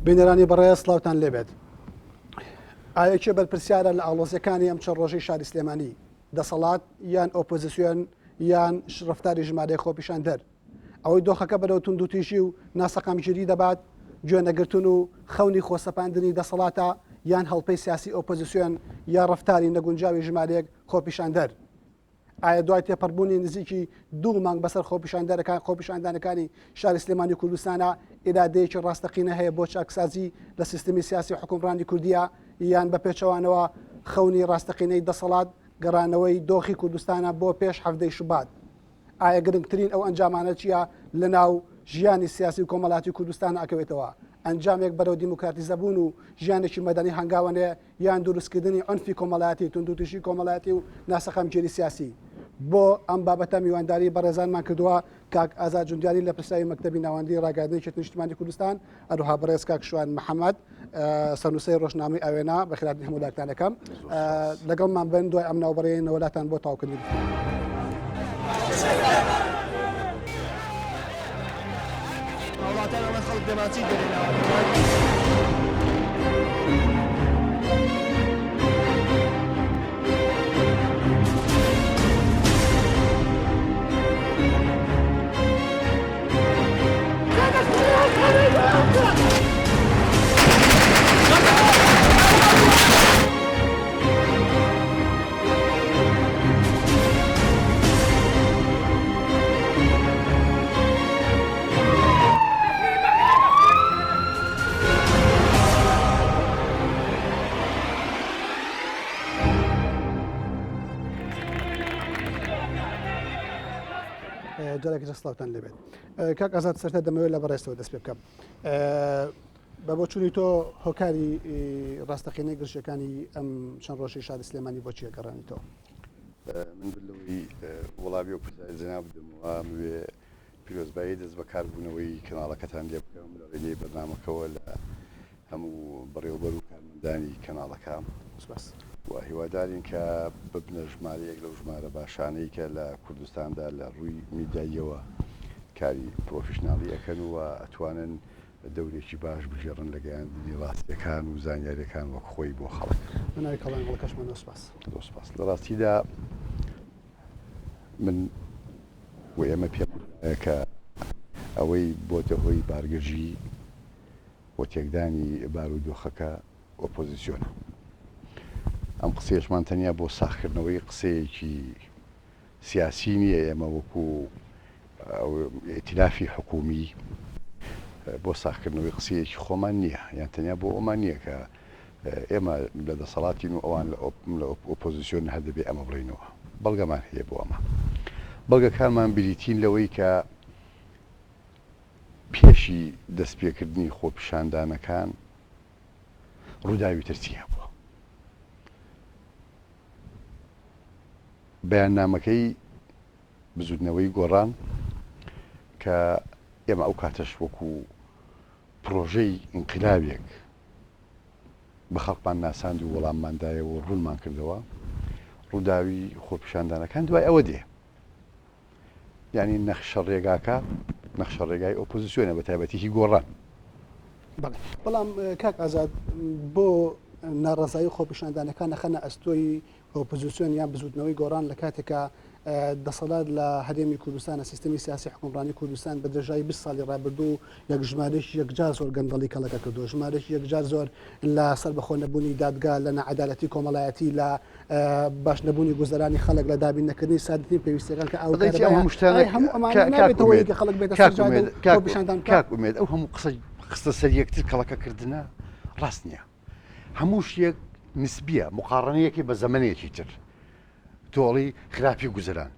بینەرانی بەڕێز سڵاوتان لێبێت. ئایا کێ بەرپرسیارە لە ئاڵۆزیەکانی ئەم چەند ڕۆژەی شاری سلێمانی؟ دەسەڵات یان ئۆپۆزیسیۆن یان ڕەفتاری ژمارەیەک خۆپیشاندەر؟ ئەوەی دۆخەکە بەرەو توندوتیژی و ناسەقامگیری دەبات، گوێنەگرتن و خەونی خۆسەپاندنی دەسەڵاتە یان هەڵپەی سیاسی ئۆپۆزیسیۆن یا ڕەفتاری نەگونجاوی ژمارەیەک خۆپیشاندەر؟ ئایا دوای تێپەڕبوونی نزیکی دوو مانگ بەسەر خۆپیشاندەرەکان خۆپیشاندانەکانی شاری سلێمانی کوردستانە ئیرادەیەکی ڕاستەقینە هەیە بۆ چاکسازی لە سیستمی سیاسی حکومڕانی کوردیە یان بە پێچەوانەوە خەونی ڕاستەقینەی دەسەڵات گەڕانەوەی دۆخی کوردستانە بۆ پێش حەڤدەی شوبات؟ ئایا گرنگترین ئەو ئەنجامانە چییە لە ناو ژیانی سیاسی و کۆمەڵاتی کوردستان ئەکەوێتەوە؟ ئەنجامێک بەرەو دیموکراتیزەبوون و ژیانێکی مەدەنی هەنگاوەنێ یان دروستکردنی عونفی کۆمەڵایەتی، توندوتیژی کۆمەڵایەتی و ناسەقامگیری سیاسی؟ بۆ ئەم بابەتە میوانداری بەڕێزانمان کردووە کاک ئازاد جوندیاری لە پرسراوی مەکتەبی ناوەندی ڕاگەیاندنی یەکێتی نیشتیمانی کوردستان، هەروەها بەڕێز کاک شوان محەمەد سەرنووسەری ڕۆژنامەی ئاوێنە. بەخێرهاتنی هەموو لایەکتان دەکەم. لەگەڵمان بن دوای ئەم ناوبڕینەوە لاتان بۆ تەواوکردنی گفتوگۆ. هاوڵاتیان ئەڵێن خەڵک دەمانچەی دەرهێناوە. جارێکی تر سڵاوتان لێبێت کاک ئازاد سەرتا دەمەوێت لە بەڕێزتەوە دەست پێ بکەم بە بۆچوونی تۆ هۆکاری ڕاستەقینەی گرژیەکانی ئەم چەند ڕۆژەی شاری سلێمانی بۆ چیە گەڕێنیتەوە؟ من بەر لەوەی وەڵامی ئەو پرسیارەی جەناب بدەمەوە ئەمەوێ پیرۆزبایی دەست بەکاربوونەوەی کەناڵەکەتان لێ بکەم لە ڕێگەی بەرنامەکەوە لە هەموو بەڕێوەبەر و کارمەندانی کەناڵەکە سپاس. و هیوادارین کە ببنە ژمارەیەک لەو ژمارە باشانەی کە لە کوردستاندا لە ڕووی میدیاییەوە کاری پرۆفیشناڵی ئەکەن و ئەتوانن دەورێکی باش بگێڕن لە گەیاندنی ڕاستیەکان و زانیاریەکان وەک خۆی بۆ خەڵک. بە ناوی کەڵان گوڵەکەشمانەوە سپاس. زۆر سپاس. لە ڕاستیدا من و ئێمە پێمان وایە کە ئەوەی بۆتە هۆی بارگرژی و تێکدانی بارودۆخەکە ئۆپۆزیسیۆنە. ئەم قسەیەشمان تەنیا بۆ ساغکردنەوەی قسەیەکی سیاسی نییە، ئێمە وەکو ئیتیلافی حکوومی بۆ ساغکردنەوەی قسەیەکی خۆمان نییە، یان تەنیا بۆ ئەومان نییە کە ئێمە لە دەسەڵاتین و ئەوان لە ئۆپۆزیسیۆن هەر دەبێ ئەمە بڵێینەوە. بەڵگەمان هەیە بۆ ئەمە. بەڵگەکانمان بریتین لەوەی کە پێشی دەستپێکردنی خۆپیشاندانەکان ڕووداوی تر چی هەبووە؟ بەیاننامەکەی بزوتنەوەی گۆڕان کە ئێمە ئەو کاتەش وەکو پرۆژەی ئینقلابێک بە خەڵکمان ناساند و وەڵاممان دایەوە و ڕوونمان کردەوە ڕووداوی خۆپیشاندانەکان دوای ئەوە دێ یانی نەخشە ڕێگاکە نەخشە ڕێگای ئۆپۆزیسیۆنە بە تایبەتی هی گۆڕان. بەڵێ بەڵام کاک ئازاد بۆ ناڕەزایی خۆپیشاندانەکان نەخەنە ئەستۆی ئۆپۆزیسیۆن یان بزوتنەوەی گۆڕان لە کاتێکا دەسەڵات لە هەرێمی کوردستانە سیستمی سیاسی حکومڕانی کوردستان بە درێژایی 20 ساڵی ڕابردوو یەک ژمارەیەکی یەکجار زۆر گەندەڵی کەڵەکە کردووە ژمارەیەکی یەکجار زۆر لە سەربەخۆ نەبوونی دادگا لە نەعەدالەتی کۆمەڵایەتی لە باش نەبوونی گوزەرانی خەڵک لە دابین نەکردنی سادەترین پێویستیەکان کە ئاو هەموو ئەمانە نابێتە هۆی کە خەڵک بێتە سەر جادە و خۆپیشاندان بکات. کاک ئومێد ئەو هەموو قسە خستە سەر یەکتر کەڵەکە کردنە ڕاست نییە هەموو شتێک نسبیە مقاڕنەیەکی بە زەمەنێکی تر تۆڵی خراپی گوزەران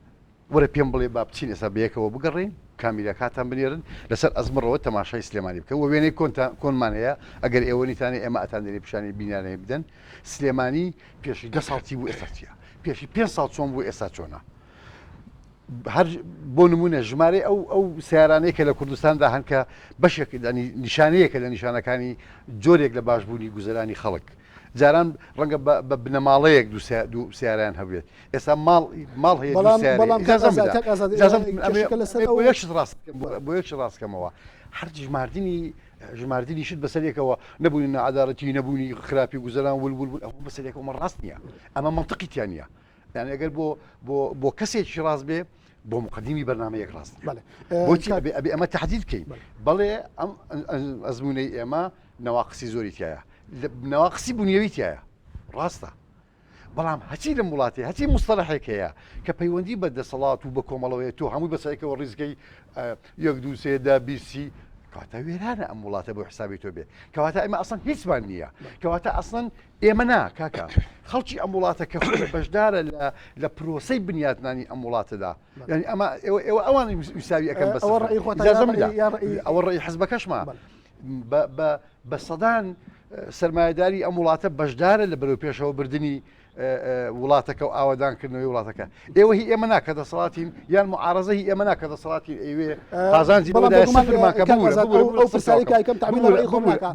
وەرە پێم بڵێ با بچین ئێستا بەیەکەوە بگەڕێین کامیراکاتان بنێرن لەسەر ئەزمڕەوە تەماشای سلێمانی بکەن وە وێنەی کۆنتان کۆنمان هەیە ئەگەر ئێوە نیتانە ئێمە ئەتاندەرێ پیشانی بینانەی بدەن سلێمانی پێشی دە ساڵ چی بوو ئێستا چییە پێشی پێ ساڵ چۆن بوو ئێستا چۆنە هەر بۆ نمونە ژمارەی ئەو ئەو سیارانەی کە لە کوردستاندا هەن کە بەشێک نیشانەیەکە لە نیشانەکانی جۆرێک لە باشبوونی گوزەرانی خەڵک جاران ڕەنگە بە بنەماڵەیەک دوو سیارەیان هەبێت ئێستا ماڵ ماڵ هەیە بەڵام بەڵام کاک ئازاد کاک ئازاد ئێجازەم کێشەکە لەسەر ئەو بۆ یەک شت ڕاست بۆ یەک شت ڕاست کەمەوە هەر ژماردنی. ژماردنی شت بەسەر یەکەوە نەبوونی ناعەدالەتی نەبوونی خراپی گوزەران ول ول ول ئەوە بەسەر یەکەوە ڕاست نییە ئەمە منطقی تیا نییە یعنی ئەگەر بۆ بۆ بۆ کەسێکی ڕاست بێ بۆ مقدمی بەرنامەیەک ڕاست نییە بۆچی ئەبێ ئەبێ ئەمە تهدید بکەین بەڵێ ئەم ئەزمونەی ئێمە نەواقسی زۆری تایە نەواقسی بنیەوی تایە ڕاستە بەڵام هەچی لەم وڵاتێ هەچی مستەلەحێک هەیە کە پەیوەندی بە دەسەڵات و بە کۆمەڵەوەیە تۆ هەمووی بەسەرێکەوە ڕیزگەی یەک دوو سێ دە بیسی کەواتە وێرانە ئەم وڵاتە بۆ حسابی تۆ بێ کەواتە ئێمە ئەسڵەن هیچمان نییە کەواتە ئەسڵەن ئێمە نا کاکە خەڵکی ئەم وڵاتە کە خۆی بەشدارە لە لە پرۆسەی بنیاتنانی ئەم وڵاتەدا یعنی ئەمە ئێوە ئێوە ئەوان حسابی ئەکەن بەس ئەوە ڕەئی خۆتان ئەوە ڕەئی حزبەکەشمە بە سەدان سەرمایەداری ئەم وڵاتە بەشدارە لە بەرەو پێشەوە بردننی وڵاتەکە و ئاوادانکردنەوەی وڵاتەکە ئێوە هی ئێمە ناکە دەسەڵاتین یان معارزە هی ئێمە ناکە دەسەڵاتی ئەوێ قازانجی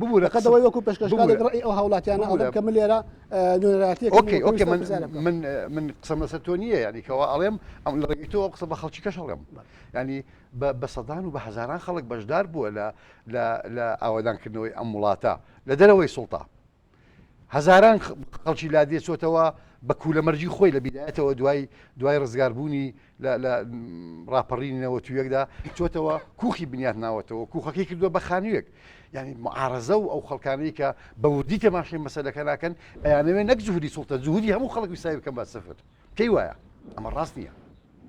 ببوورە قەدەوەی وەکو پێشکەشکارێک ڕەئی ئەو هاوڵاتیانە ئەڵێم کە من لێرە نوێنەرایەتیەکەم ئۆکەی ئۆکەی من من من قسەم لەسەر تۆ نییە یعنی کەوا ئەڵێم ئەم لە ڕێگەی تۆ قسە بە خەڵکی کەش ئەڵێم ینی بە سەدان و بە هەزاران خەڵک بەشدار بووە لە لە لە ئاوەدانکردنەوەی ئەم وڵاتە لە دەرەوەی سوڵتە. هەزاران خەڵکی لادێ چۆتەوە بە کوولەمەرگی خۆی لە بیدایەتەوە دوای دوای ڕزگاربوونی لە لە ڕاپەڕینی نەوەتویەکدا چۆتەوە کوخی بنیات ناوەتەوە کوخەکەی کردووە بە خانوویەک یعنی معارەزە و ئەو خەڵکانەی کە بە وردی تەماشای مەسەلەکە ناکەن ئەیانەوێ نەک جوهری سوڵتە جوهری هەموو خەڵک ویسای بکەن بە سفر پێی وایە ئەمە ڕاست نییە.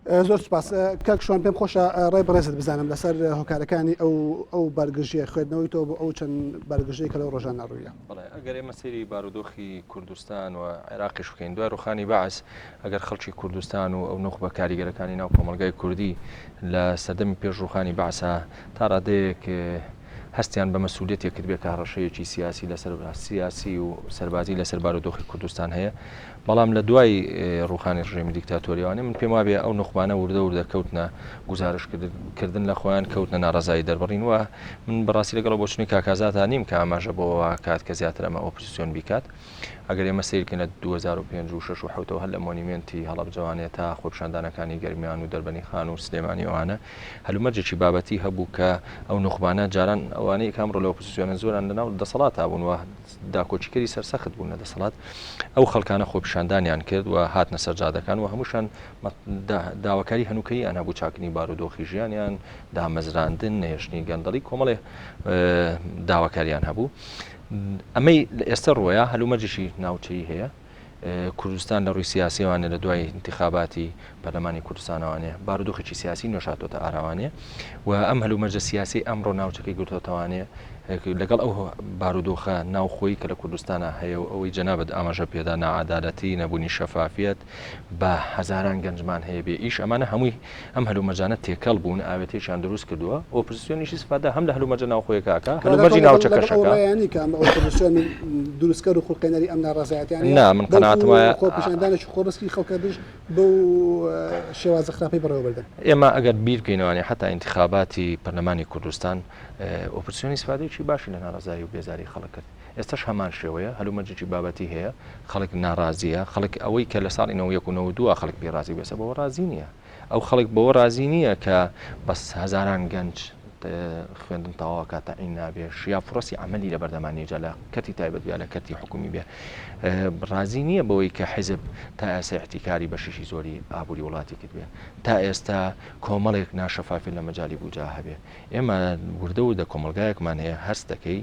زۆر سپاس کاک شوان پێم خۆشە ڕای بەڕێزت بزانم لەسەر هۆکارەکانی ئەو ئەو بارگرژیە خوێندنەوەی تۆ بۆ ئەو چەند بارگرژەی کە لەو ڕۆژانە ڕوویە. بەڵێ ئەگەر ئێمە سەیری بارودۆخی کوردستان و عێراقیش بکەین دوای ڕوخانی بەعس ئەگەر خەڵکی کوردستان و ئەو نوخبە کاریگەرەکانی ناو کۆمەڵگای کوردی لە سەردەمی پێش ڕوخانی بەعسا تا ڕادەیەک هەستیان بە مەسولیەتێک کردبێ کە هەڕەشەیەکی سیاسی لەسەر سیاسی و سەربازی لەسەر بارودۆخی کوردستان هەیە بەڵام لە دوای ڕووخانی ڕژێمی دیکتاتۆریەوانێ من پێم وابێ ئەو نوخبانە وردە وردە کەوتنە گوزارش کردن لە خۆیان کەوتنە ناڕەزایی دەربڕین و من بەڕاستی لەگەڵ بۆچونی کاک ئازادا نیم کە ئاماژە بۆ کات کە زیاتر ئەمە ئۆپۆزیسیۆن بیکات ئەگەر ئێمە سەیر بکەین لە 2005 و 6 و 7 هەر لە مۆنیمێنتی هەڵەبجەوانێ تا خۆپیشاندانەکانی گەرمیان و دەربەنیخان و سلێمانی ئەوانە هەلومەرجێکی بابەتی هەبوو کە ئەو نوخبانە جاران ئەوانەی کە ئەمڕۆ لە ئۆپۆزیسیۆنن زۆران لەناو دەسەڵاتا بوون و داکۆکیکەری سەرسەخت بوون لە دەسەڵات، ئەو خەڵکانە خۆپیشاندانیان کرد و هاتنە سەر جادەکان و هەمووشان داواکاری هەنووکەییان هەبوو، چاکردنی بارودۆخی ژیانیان، دامەزراندن، نەهێشتنی گەندەڵی، کۆمەڵێ داواکاریان هەبوو. ئەمەی لە ئێستە ڕووەیە هەلومەرجێکی ناوچەیی هەیە. کوردستان لە ڕووی سیاسیەوانێ لە دوای ئینتیخاباتی پەرلەمانی کوردستانەوانێ بارودۆخێکی سیاسی نوێش هاتۆتە ئاراوانێ و ئەم هەلومەرجە سیاسی ئەمڕۆ ناوچەکەی گرتۆتەوانێ لەگەڵ ئەو بارودۆخە ناوخۆی کە لە کوردستانە هەیە و ئەوەی جەنابەت ئاماژە پێدا ناعادالەتی نەبوونی شەفافیەت بە هەزاران گەنجمان هەیە بێ ئیش ئەمانە هەمووی ئەم هەلومەرجانە تێکەڵ بوون ئاوێتەیەکیان دروست کردووە ئۆپۆزیسیۆنیش ئیسفادە هەم لە هەلومەرجە ناوخۆیەکە ئەکا هەلومەرجی ناوچەکەش ئەکا. ڕێیانی کە ئەمە ئۆپۆزیسیۆن دروستکەر و خوڵقێنەری ئەم ناڕەزایەتیانەیە نا من قەناعەتم وایە خۆپیشاندانێکی خۆڕسکی خەڵکە دژ بەو شێوازە خراپەی بەڕێوەبردن. ئێمە ئەگەر بیر بکەینەوە حەتا ئینتخاباتی پەرلەمانی کوردستان ئۆپۆزیسیۆن ئیسفادەیەکی باشی لە ناڕەزایی و بێزاری خەڵک کرد ئێستاش هەمان شێوەیە هەلومەرجێکی بابەتی هەیە خەڵک ناڕازییە خەڵک ئەوەی کە لە ساڵی 91 و 92 خەڵک پێی ڕازی بێسە بەوە ڕازی نییە ئەو خەڵک بەوە ڕازی نییە کە بەس هەزاران گەنج خوێندن تەواو کات تەعین نابێ یا فرەسی عملی لە بەردەمان نیە جا لە کەرتی تایبەت بێ لە کەرتی حکومی بێ ڕازی نییە بەوەی کە حیزب تا ئێستا احتیکاری بەشێکی زۆری ئابووری وڵاتی کردبێ تا ئێستا کۆمەڵێک ناشەفافی لە مەجای بوجا هەبێ ئێمە وردە وردە کۆمەڵگایەکمان هەیە هەست دەکەی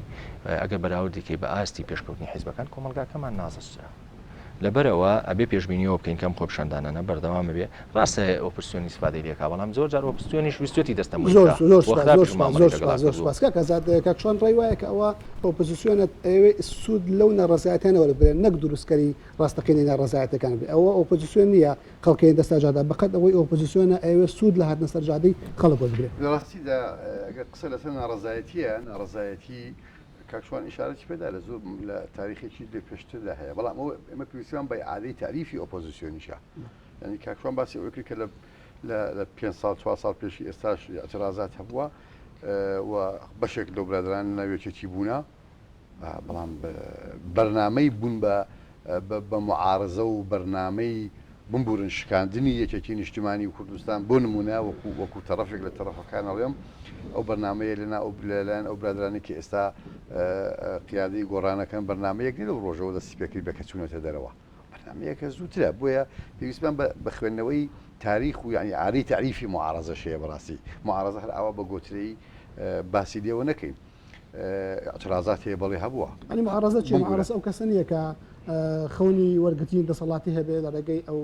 ئەگەر بەراوردی کەی بە ئاستی پێشکەوتنی حیزبەکان کۆمەڵگاکەمان نازسترە لەبەرئەوە ئەبێ پێشبینی ئەوە بکەین کە ئەم خۆپیشاندانانە بەردەوام ئەبێ ڕاستە ئۆپۆزسیۆن ئیسفادەی لێکا بەڵام زۆر جار ئۆپۆزسیۆنیش ویستوێتی دەستەمۆی زۆر بکا زۆر و سوپاس زۆر خراپیش سوپاس مامەڵەی زۆر لەگەڵا سوپاس زۆر کردووە. سوپاس کاک ئازاد کاک شوان ڕای وایە کە ئەوە ئۆپۆزسیۆنە ئەیەوێ سوود لەو ناڕەزایەتیانە وەربگرێت نەک دروستکەری ڕاستەقینەی ناڕەزایەتیەکان بێ ئەوە ئۆپۆزسیۆن نییە خەڵکەی دەستە جادە بەقەد ئەوەی ئۆپۆزسیۆنە ئەیەوێ سوود لە هاتنە سەر جادەی خەڵک وەربگرێت. لە ڕاستیدا ئەگەر قسە لەسەر ناڕەزایەتییە، ناڕەزایەتی کاک شوان ئیشارەتی پێدا لە زۆر لە تاریخێکی لێ پێشتردا هەیە بەڵام ئەوە ئێمە پێویستمان بە ئیعادەی تاریفی ئۆپۆزیسیۆنیشە یعنی کاک شوان باسی ئەوەی کرد کە لە لە پێ ساڵ چوار ساڵ پێشی ئێستاش اعترازات هەبووە و بەشێک لەو برادران ناوێکێکی بوونە بەڵام بەرنامەی بوون بە بە معارزە و بەرنامەی بمبورن شکاندنی یەکێتی نیشتیمانی کوردستان بۆ نمونە وەکو وەکو تەڕەفێک لە تەڕەفەکان ئەڵێم ئەو بەرنامەیە لە ناو لەلایەن ئەو برادرانەی کە ئێستا قیادەی گۆڕانەکەن بەرنامەیەک نیە لەو ڕۆژەوە دەستی پێکرد بێ کە چوونەتە دەرەوە بەرنامەیەکە زووترە بۆیە پێویستمان بە خوێندنەوەی تاریخ و یعنی ئاری تەعریفی معارەزەش هەیە بەڕاستی معارەزە هەر ئاوا بە گۆترەی باسی لێوە نەکەین اعتراضات هەیە بەڵێ هەبووە. یانی معارەزە چیە؟ معارەزە ئەو کەسە نییە کە خەونی وەرگرتنی دەسەڵاتی هەبێ لە ڕێگەی ئەو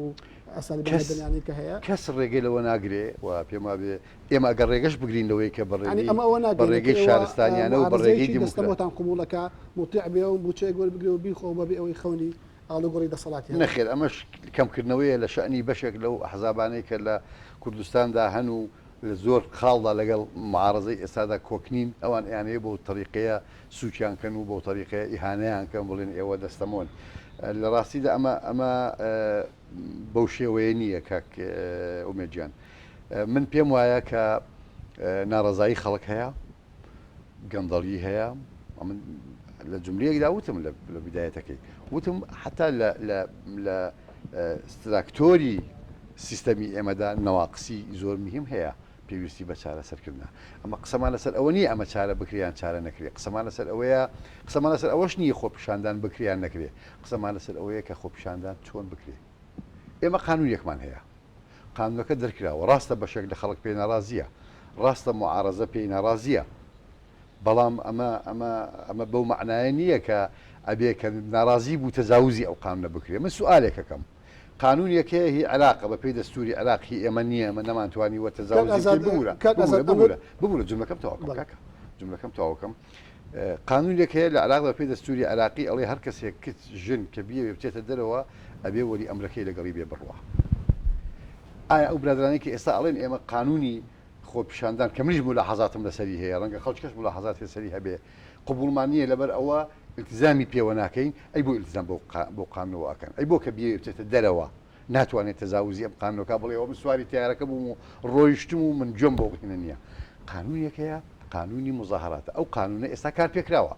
ئەسالیبە مەدەنیانەی کە هەیە. کەس ڕێگەی لەوە ناگرێ و پێم وابێ ئێمە ئەگەر ڕێگەش بگرین لەوەی کە بە یانی ئەمە ئەوە بە ناگەیەنێ کە ڕێگەی ئێوە شارستانیانە و بە ڕێگەی معارەزەیەکی دیموکرا. دەستەمۆتان قبوڵە کە موتیع بێ و مووچەیەک وەربگرێ و بیخوا و بەبێ ئەوەی خەونی ئاڵوگۆڕی دەسەڵاتی هەبێ. نەخێر ئەمەش کەمکردنەوەیە لە شەئنی بەشێک لەو ئەحزابانەی کە لە کوردستاندا هەن و لە زۆر خاڵدا لەگەڵ معارەزەی ئێستادا کۆک نین، ئەوان ئەیانەوێ بەو تەریقەیە سووکیان کەن و بەو تەریقەیە ئیهانەیان کەن بڵێن ئێوە دەستەمۆن. لە ڕاستیدا ئەمە ئەمە بەو شێوەیە نییە کاک ئومێد گیان. من پێم وایە کە ناڕەزایی خەڵک هەیە، گەندەڵی هەیە، ئەمن لە جملەیەکدا وتم لە بدایەتەکەی وتم حتا لە لە لە ستراکتۆری سیستەمی ئێمەدا نەواقسی زۆر مهم هەیە پێویستی بە چارەسەرکردنە. ئەمە قسەمان لەسەر ئەوە نییە ئەمە چارە بکرێ یان چارە نەکرێ، قسەمان لەسەر ئەوەیە، قسەمان لەسەر ئەوەش نییە خۆپیشاندان بکرێ یان نەکرێ، قسەمان لەسەر ئەوەیە کە خۆپیشاندان چۆن بکرێ. ئێمە قانوونێکمان هەیە، قانوونەکە دەرکراوە، ڕاستە بەشێک لە خەڵک پێی ناڕازییە، ڕاستە موعارەزە پێی ناڕازییە، بەڵام ئەمە ئەمە ئەمە بەو مەعنایە نییە کە ئەبێ کە ناڕازی بوو تەجاوزی ئەو قانونە بکرێ. من سوئالێک ئەکەم قانونێک هەیە هی عێراقە بە پێی دەستوری عێراق هی ئێمە نییە ئێمە نەمانتوانیوە کاک تەجاوزی ئازاد بکەین ببورە کاک ببورە ئازاد ئەمە ببورە ببورە جوملەکەم تەواو کەم بەڵێ. کاکە جوملەکەم تەواو کەم قانونێک هەیە لە عێراق بە پێی دەستوری عێراقی ئەڵێ هەر کەسێک کچ ژن کە بیەوێ بچێتە دەرەوە ئەبێ وەلی ئەمرەکەی لەگەڵی بێ بڕوا ئایا ئەو برادەرانەی کە ئێستا ئەڵێن ئێمە قانونی خۆپیشاندان کە منیش مولاحەزاتم لەسەری هەیە، ڕەنگە خەڵکیش مولاحەزاتی لەسەری هەبێ، قبوڵمان نییە لەبەر ئەوە ئیلتیزامی پێوە ناکەین، ئەی بۆ ئیلتیزام بەو قانونەوە ئەکەن؟ ئەی بۆ کە بیەوێ بچێتە دەرەوە ناتوانێت تەجاوزی ئەم قانونە بکا بڵێ ئەوە من سواری تەیارەکە بووم و ڕۆیشتم و من گوێم بەو هینە نییە؟ قانونێک هەیە قانونی موزاهەراتە، ئەو قانونە ئێستا کارپێکراوە،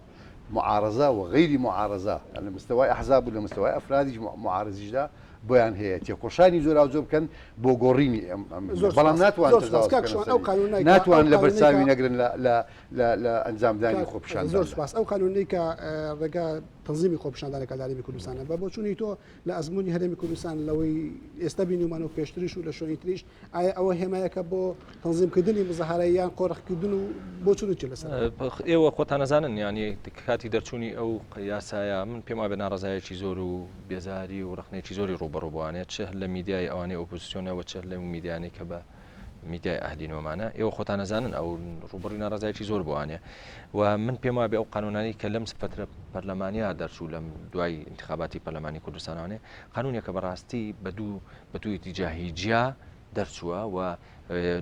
معارەزە و غەیری معارەزە لە مستەوای ئەحزاب و لە مستەوای ئەفرادیش معارزیشدا بۆیان هەیە تێکۆشانی جۆراوجۆر بکەن بۆ گۆڕینی ئەم ئەم زۆر بەڵام سوپاس ناتوان زۆر سوپاس تەجاوز کاک بکەنە شوان ئەو سەری قانونەی کە ئەو ناتوان لەبەر قانونەی کە چاوی نەگرن لە لە لە لە ئەنجامدانی کاک زۆر خۆپیشانداندا. سوپاس ئەو قانونەی کە ڕێگا تەنزیمی خۆپیشاندانەکە لە هەرێمی کوردستانە بە بۆچوونی تۆ لە ئەزموونی هەرێمی کوردستان لەوەی ئێستا بینیومانە و پێشتریش و لە شوێنی تریش ئایا ئەوە هێمایەکە بۆ تەنزیمکردنی مزاهرە یان قۆرخکردن و بۆچوونت چیە لەسەر؟ ئێوە خۆتان ئەزانن یانی کاتی دەرچوونی ئەو یاسایە من پێم وابێ ناڕەزایەکی زۆر و بێزاری و ڕەخنەیەکی زۆری ڕووبەڕوو بوانێت چ لە میدیای ئەوانەی ئۆپۆزیسیۆنە و چ لەو میدیانەی کە بە میدیای ئەهلی نۆمانە ئێوە خۆتان ئەزانن ئەو ڕووبەڕووی ناڕەزایەکی زۆر بوانێ و من پێم وابێ ئەو قانونانەی کە لەم فترە پەرلەمانیا دەرچوو لەم دوای انتخاباتی پەرلەمانی کوردستانانێ قانونێکە بەڕاستی بە دوو بە دوو ئیتیجاهی جیا دەرچووە و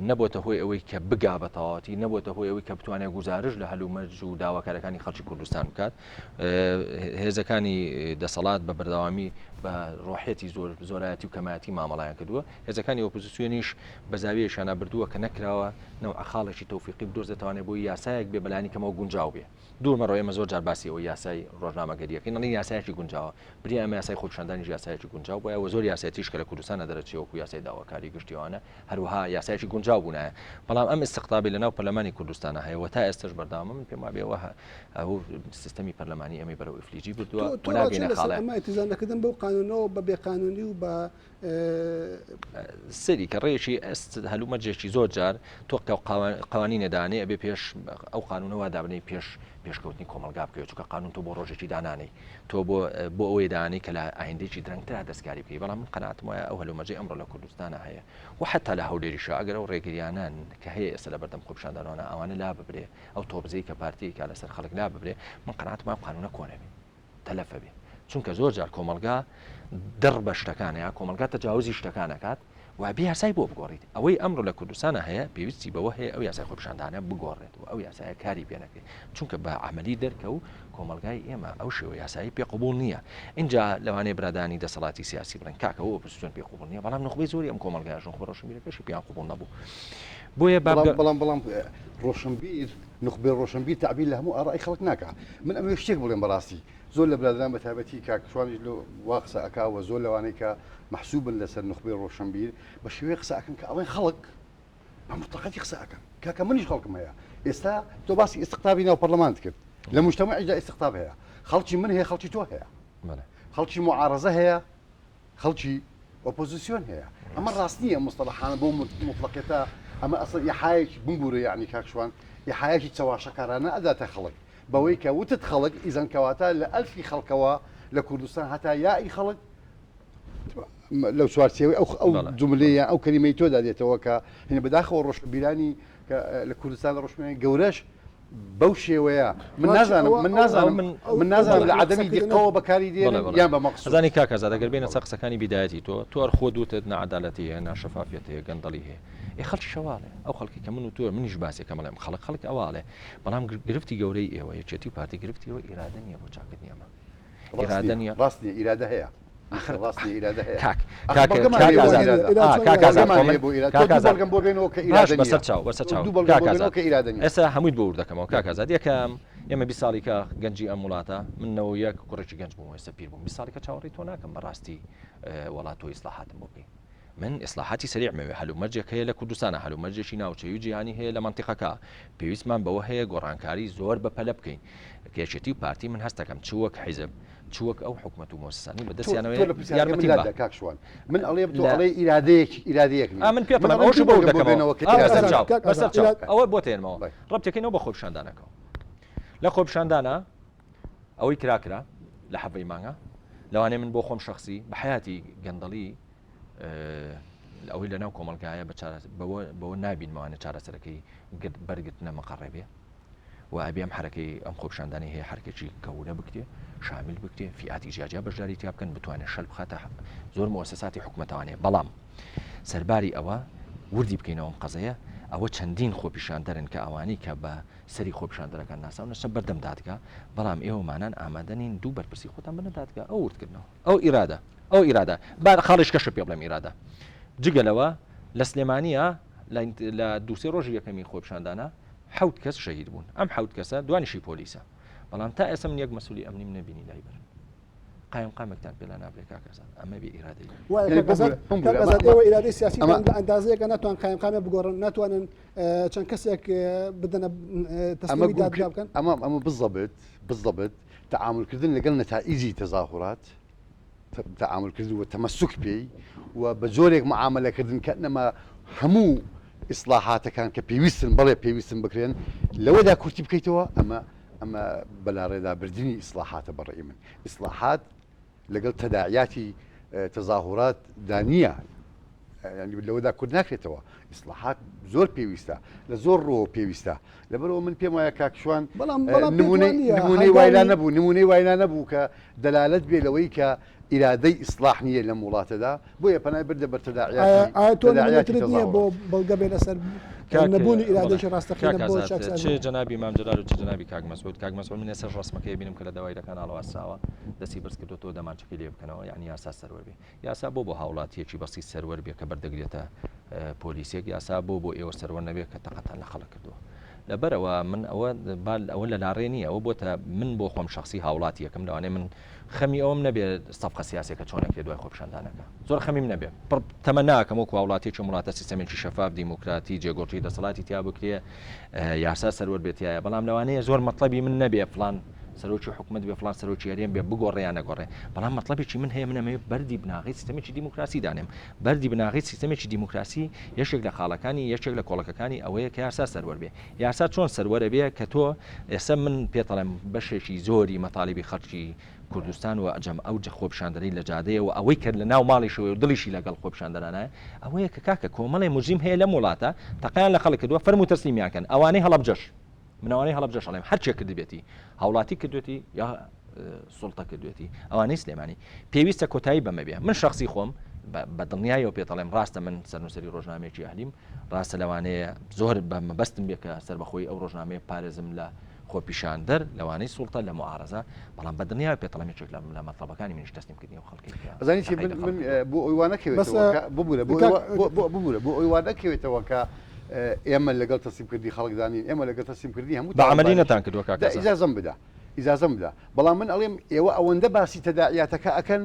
نەبۆتە هۆی ئەوەی کە بگا بە تەواوەتی، نەبۆتە هۆی ئەوەی کە بتوانێت گوزارش لە هەلومەرج و داواکاریەکانی خەڵکی کوردستان بکات. هێزەکانی دەسەڵات بە بەردەوامی بە ڕۆحیەتی زۆر زۆرایەتی و کەمایەتی مامەڵیان کردووە. هێزەکانی ئۆپۆزیسیۆنیش بە زاویەیەکیانە بردووە کە نەکراوە نەوعە خاڵێکی تەوفیقی بدۆزێتەوانێ بۆی یاسایەک بێ بەلانی کەمەوە گونجاو بێ. دوور مەڕۆ ئێمە زۆر جار باسی ئەوەی یاسای ڕۆژنامەگەریەکەین ئەڵێین یاسایەکی گونجاوە بریا ئەمە یاسای خۆپیشاندانیش یاسایەکی گونجاو بوایە و زۆر یاسای تریش کە لە کوردستانە دەرەچێ وەکو یاسای داواکاری گشتی ئەوانە هەروەها یاسایەکی گونجاو بوونایە بەڵام ئەم ئیستقتابی لەناو پەرلەمانی کوردستانە هەیە و تا ئێستاش بەردەوامە من پێم وابێ ئەوە ئەو سیستەمی پەرلەمانی ئێمەی بەرەو ئیفلیجی بردووە تۆ و ڕاچێ ناگەینە لەسەر خاڵێ ئەمە ئیتیزام نەکردن بەو قانونەوە بە بێقانونی و بە سەیری کە ڕێیەکی ئەست هەلومەرجێکی زۆر جار تۆ قوانینە دانێ ئەبێ پێش ئەو قانونە وا دابنەی پێش پێشکەوتنی کۆمەلگا بکەوێت چونکە قانون تۆ بۆ ڕۆژێکی دانانەی تۆ بۆ بۆ ئەوەی دانەی کە لە ئایندێکی درەنگترا دەستکاری بکەی بەڵام من قەناعەتم وایە ئەو هەلومەرجەی ئەمڕۆ لە کوردستانە هەیە و حتا لە هەولێریشە ئەگەر ئەو ڕێگریانە کە هەیە ئێستا لە بەردەم خۆپیشاندانوانە ئەوانە لا ببرێ ئەو تۆبزەی کە پارتیکە لەسەر خەڵک لا ببرێ من قەناعەتم وایە قانونە کۆنەبێ تەلەف ئەبێ چونکە زۆر جار کۆمەڵگا دڕ بە شتەکانە یا کۆمەڵگا تەجاوزی شتەکان ئەکات و ئەبێ یاسای بۆ بگۆڕیت ئەوەی ئەمڕۆ لە کوردستانە هەیە پێویستی بەوە هەیە ئەو یاسای خۆپیشاندانە بگۆڕێت و ئەو یاسایە کاری پێ نەکرێت چونکە بە عەمەلی دەرکە و کۆمەڵگای ئێمە ئەو شێوە یاسایی پێ قبوڵ نییە اینجا لەوانەیە برادانی دەسەڵاتی سیاسی بڵێن کاکە ئەو ئۆپۆزیسیۆن پێ قبوڵ نییە بەڵام نوخبەی زۆری ئەم کۆمەڵگایە نوخبە ڕۆشنبیرەکەشی پێیان قبوڵ نەبوو بۆیە بەڵام بەڵام بەڵام ڕۆشنبیر نوخبەی ڕۆشنبیر تەعبیر لە هەموو ئارای خەڵک ناکا من ئەمەوێ شتێک بڵێم بەڕاستی. زۆر لە برادران بە تایبەتی کاک شوانیش لۆ وا قسە ئەکا و زۆر لەوانەی کە مەحسوبن لەسەر نوخبەی ڕۆشنبیر بە شێوەیەک قسە ئەکەن کە ئەڵێن خەڵک بە مطلقەتی قسە ئەکەن کاکە منیش خەڵکم هەیە ئێستا تۆ باسی ئیستقتابی ناو پەرلەمانت کرد لە مجتەمەعیشدا ئیستقتاب هەیە خەڵکی من هەیە خەڵکی تۆ هەیە خەڵکی معارەزە هەیە خەڵکی ئۆپۆزیسیۆن هەیە ئەمە ڕاست نییە مستەڵەحانە بۆ مطلقێتە ئەمە ئەسڵ ئیحایەکی بمبورە یعنی کاک شوان ئیحایەکی چەواشەکارانە ئەداتە خەڵک بەوەی کە وتت خەڵک ئیزەن کەواتە لە ئەلفی خەڵکەوە لە کوردستان هەتا یائی خەڵک لەو چوارچێوەی ئەو ئەو جملەیە ئەو کەلیمەی تۆدا دێتەوە کە هێنە بەداخەوە ڕۆشنبیرانی کە لە کوردستان لە ڕۆشنبیرانی گەورەش بەو شێوەیە من نازانم من نازانم من نازانم لە عدەمی دیقەوە بەکاری دێنن یان بە مەقسود زانی کاک ئازاد ئەگەر بێینە سەر قسەکانی بیدایەتی تۆ تۆ هەر خۆت وتت ناعەدالەتی هەیە ناشەفافیەت هەیە گەندەڵی هەیە ئێ خەڵکی شەواڵێ ئەو خەڵکی کە من و تۆ منیش باسێکەم ئەڵێم خەڵک خەڵک ئەواڵێ بەڵام گرفتی گەورەی ئێوە یەکێتی و پارتی گرفتی ئێوە ئیرادە نییە بۆ چاکردنی ئەمە ئیرادە نییە ڕاست نییە ئیرادە هەیە ئاخر ڕاست نییە ئیرادە هەیە کاک کاک بەڵگەمان هەیە بۆ ئیرادە. ئا، کاک ئازاد بەڵگەمان خۆ من هەیە بۆ ئیرادە. کاک تۆ دوو ئازاد بەڵگەم بۆ بێنەوە کە باش ئیرادە نییە. بەسەر چاو بەسەر تۆ چاو دوو بەڵگەم کاک بۆ بێنەوە ئازاد کە ئیرادە نییە. ئێستا هەموویت بۆ ورد دەکەمەوە کاک ئازاد یەکەم ئێمە 20 ساڵیکە گەنجی ئەم وڵاتە من 91 کوڕێکی گەنج بووم ئێستا پیر بووم 20 ساڵیکە چاوەڕێی تۆ ناکەم بەڕاستی وەڵا تۆ ئیسلاحاتم بۆ بکەی من ئیسلاحاتی سەریعم ئەوێ، هەلومەرجێک هەیە لە کوردستانا، هەلومەرجێکی ناوچەیی و جیهانی هەیە لە مەنتیقەکە، پێویستمان بەوە هەیە گۆڕانکاری زۆر بە پەلە بکەین. یەکێتی و پارتی من هەست دەکەم چ وەک حیزب، چ وەک ئەو حکومەت و مۆسسانەی بە تۆ دەستیانەوەیە تۆ لە پرسیارەکەی من یارمەتیم لات با. دا کاک شوان. من ئەڵێم تۆ لە ئەڵێی ئیرادەیەک ئیرادەیەک نییە. ئا من پێت من ئەڵێم ئەڵێم ئەوەشی دوو بۆ ورد بەڵگەم بۆ دەکەمەوە. بێنەوە کە ئا ئیرادە بەسەر نییە. چاو، کاک بەسەر ئازاد چاو. ئیراد ئەوە بۆت ئەهێنمەوە. بەڵێ. ڕەبتەکەینەوە بە خۆپیشاندانەکەوە. لە خۆپیشاندانا ئەوەی کرا کرا لە حەڤەی مانگا. لەوانەیە من بۆ خۆم شەخسی بە حەیاتی گەندەڵی ئەوەی لە ناو کۆمەلگایە بەوە نابینمەوانە چارەسەرەکەی بەرگرتنە مەقەڕێ بێ و ئەبێ ئەم حرەکەی ئەم خۆپشاندانی هەیە حرکێکی گەورە بکرێ شامل بکرێ فیاتی جیاجیا بەشداری تیا بکەن بتوانێت شەل بخاتە زۆر مؤسساتی حکومەتوانێ بەڵام سەرباری ئەوە وردی بکەینەوەم قەزەیە ئەوە چەندین خۆپیشاندەرن کە ئەوانەی کە بە سەری خۆپیشاندەرەکان ناساونە سە بەردەم دادگا بەڵام ئێوەمانان ئامادە نین دوو بەرپرسی خۆتان بنە دادگا ئەو وردکردنەوە ئەو ئیرادە ئەو ئیرادە با خاڵیش کەشە پێ بڵێم ئیرادە جگە لەوە لە سلێمانیە لە دووسێ ڕۆژی یەکەمی خۆپیشاندانە حەوت کەس شەهید بوون ئەم حەوت کەسە دوانیشی پۆلیسە بەڵام تا ئێستا من یەک مەسولی ئەمنیم نەبینی لای بەرن قایمقامێکتان پێ لا نابرێ کاک ئازاد ئەمە بێ ئیرادەی ئێوە ئیرادەی سیاسی لە ئەندازەیەکە ناتوان قایمقامێ بگۆڕن ناتوانن چەند کەسێک بدەنە تەسلیمی دادگا بکەن ئەمە ئەمە بزەبت بزەبت تعاملکردن لەگەڵ نەتائیجی تەزاهورات تعاملکردن و تەمەسک پێی و بە جۆرێک معاملەکردن کە نەما هەموو ئیسلاحاتەکان کە پێویستن بەڵێ پێویستن بکرێن لەوەدا کورتی بکەیتەوە ئەمە ئەمە بەلاڕێدا بردنی ئیسلاحاتە بە ڕەئی من. ئیسلاحات لەگەڵ تەداعیاتی تەزاهورات دا نییە. یانی لەوەدا کورت ناکرێتەوە. ئیسلاحات زۆر پێویستە، لە زۆر ڕووەوە پێویستە. لەبەرئەوە من پێم وایە کاک شوان بەڵام بەڵام پێت وا نموونەی نییە نموونەی وای لا هەنگاوی نەبوو، نموونەی وای لا نەبوو کە دەلالەت بێ لەوەی کە ئیرادەی ئیسلاح نییە لەم وڵاتەدا، بۆیە پەنای بردە بەر ئایا تەداعیاتی ئایا تۆ تەداعیاتی نمونەترت نییە بۆ تەزاهورات. بەڵگە بێ لەسەر کاک نەبوونی بەڵێ ئیرادەیەکی کاک ڕاستەقینە بۆ ئازاد چ چاکسازی؟ جەنابی مام جەلال و چ جەنابی کاک مەسعود کاک مەسعود من ئێستاش ڕەسمەکەی ئەبینم کە لە دەوایرەکان ئاڵواسراوە دەستی بەرز کردۆتەوە دەمانچەکەی لێ بکەنەوە یعنی یاسا سەروەر بێ یاسا بۆ بۆ هاوڵاتیەکی بەسیت سەروەر بێ کە بەردەگرێتە پۆلیسێک یاسا بۆ بۆ ئێوە سەروەر نەبێ کە تەقەتان لە خەڵک کردووە لەبەرەوە من ئەوە ئەوە لە لاڕێ نییە ئەوە بۆتە من بۆ خۆم شخصی هاوڵاتیەکەم لەوانەیە من خەمی ئەوەم نەبێ سەفقە سیاسیەکە چۆن ئەکرێ دوای خۆپیشاندانەکە زۆر خەمیم نەبێ پڕ تەمەناکەم وەکو هاوڵاتیەکی ئەم وڵاتە سیستەمێکی شەفاف دیموکراتی جێگۆڕکێی دەسەڵاتی تیا بکرێ یاسا سەروەر بێ تیایە بەڵام لەوانەیە زۆر مەتڵەبی من نەبێ فڵان سەرۆکی حکومەت بێ فڵان سەرۆکی هەرێم بێ بگۆڕێ یان نەگۆڕێ بەڵام مەتڵەبێکی من هەیە من ئەمەوێ بەردی بناغەی سیستەمێکی دیموکراسی دانێم بەردی بناغەی سیستەمێکی دیموکراسی یەکێک لە خاڵەکانی یەکێک لە کۆڵەکەکانی ئەوەیە کە یاسا سەروەر بێ یاسا چۆن سەروەرە بێ کە تۆ ئێستا من پێتەڵێم بەشێکی زۆری مەتالیبی خەڵکی کوردستان و جەم ئەو خۆپیشاندەرەی لە جادەیە و ئەوەی کە لە ناو ماڵیشەوەیە و دڵیشی لەگەڵ خۆپیشاندەرانایە ئەوەیە کە کاکە کۆمەڵێ موجریم هەیە لەم وڵاتە تەقەیان لە خەڵک کردووە فەرموو تەسلیمیان کەن ئەوانەی هەڵەبجەش من ئەوانەی هەڵەبجەش ئەڵێم هەرچێک کردبێتی هاوڵاتی کردوێتی یا سوڵتە کردوێتی ئەوانەی سلێمانی پێویستە کۆتایی بەمە بێ من شخصی خۆم بە دڵنیایەوە پێتەڵێم ڕاستە من سەرنووسەری ڕۆژنامەیەکی ئەهلیم ڕاستە لەوانەیە زۆر بە مەبەستم بێ کە سەربەخۆی ئەو ڕۆژنامەیە پارێزم لە خۆپیشاندەر لەوانەی سوڵتە لە معارەزە بەڵام بە دڵنیایەوە پێتەڵێم یەکێک لە لە مەتڵەبەکانی منیش تەسلیمکردنی ئەو خەڵکەی کە ئەزانی چی تەقەی من لە من خەڵک کردووە. بۆ ئەوی وا بەس نەکەوێتەوە کە ببورە بۆ کاک ئەوی وا بۆ ببورە بۆ ئەوی وا نەکەوێتەوە کە ئێمە لەگەڵ تەسلیمکردنی خەڵکدا نین ئێمە لەگەڵ تەسلیمکردنی هەموو بە عەمەلی تاوانبارێکی نەتان کردووە کاک دە ئازاد. ئیجازەم بدە. ئیجازەم بدە بەڵام من ئەڵێم ئێوە ئەوەندە باسی تەداعیاتەکە ئەکەن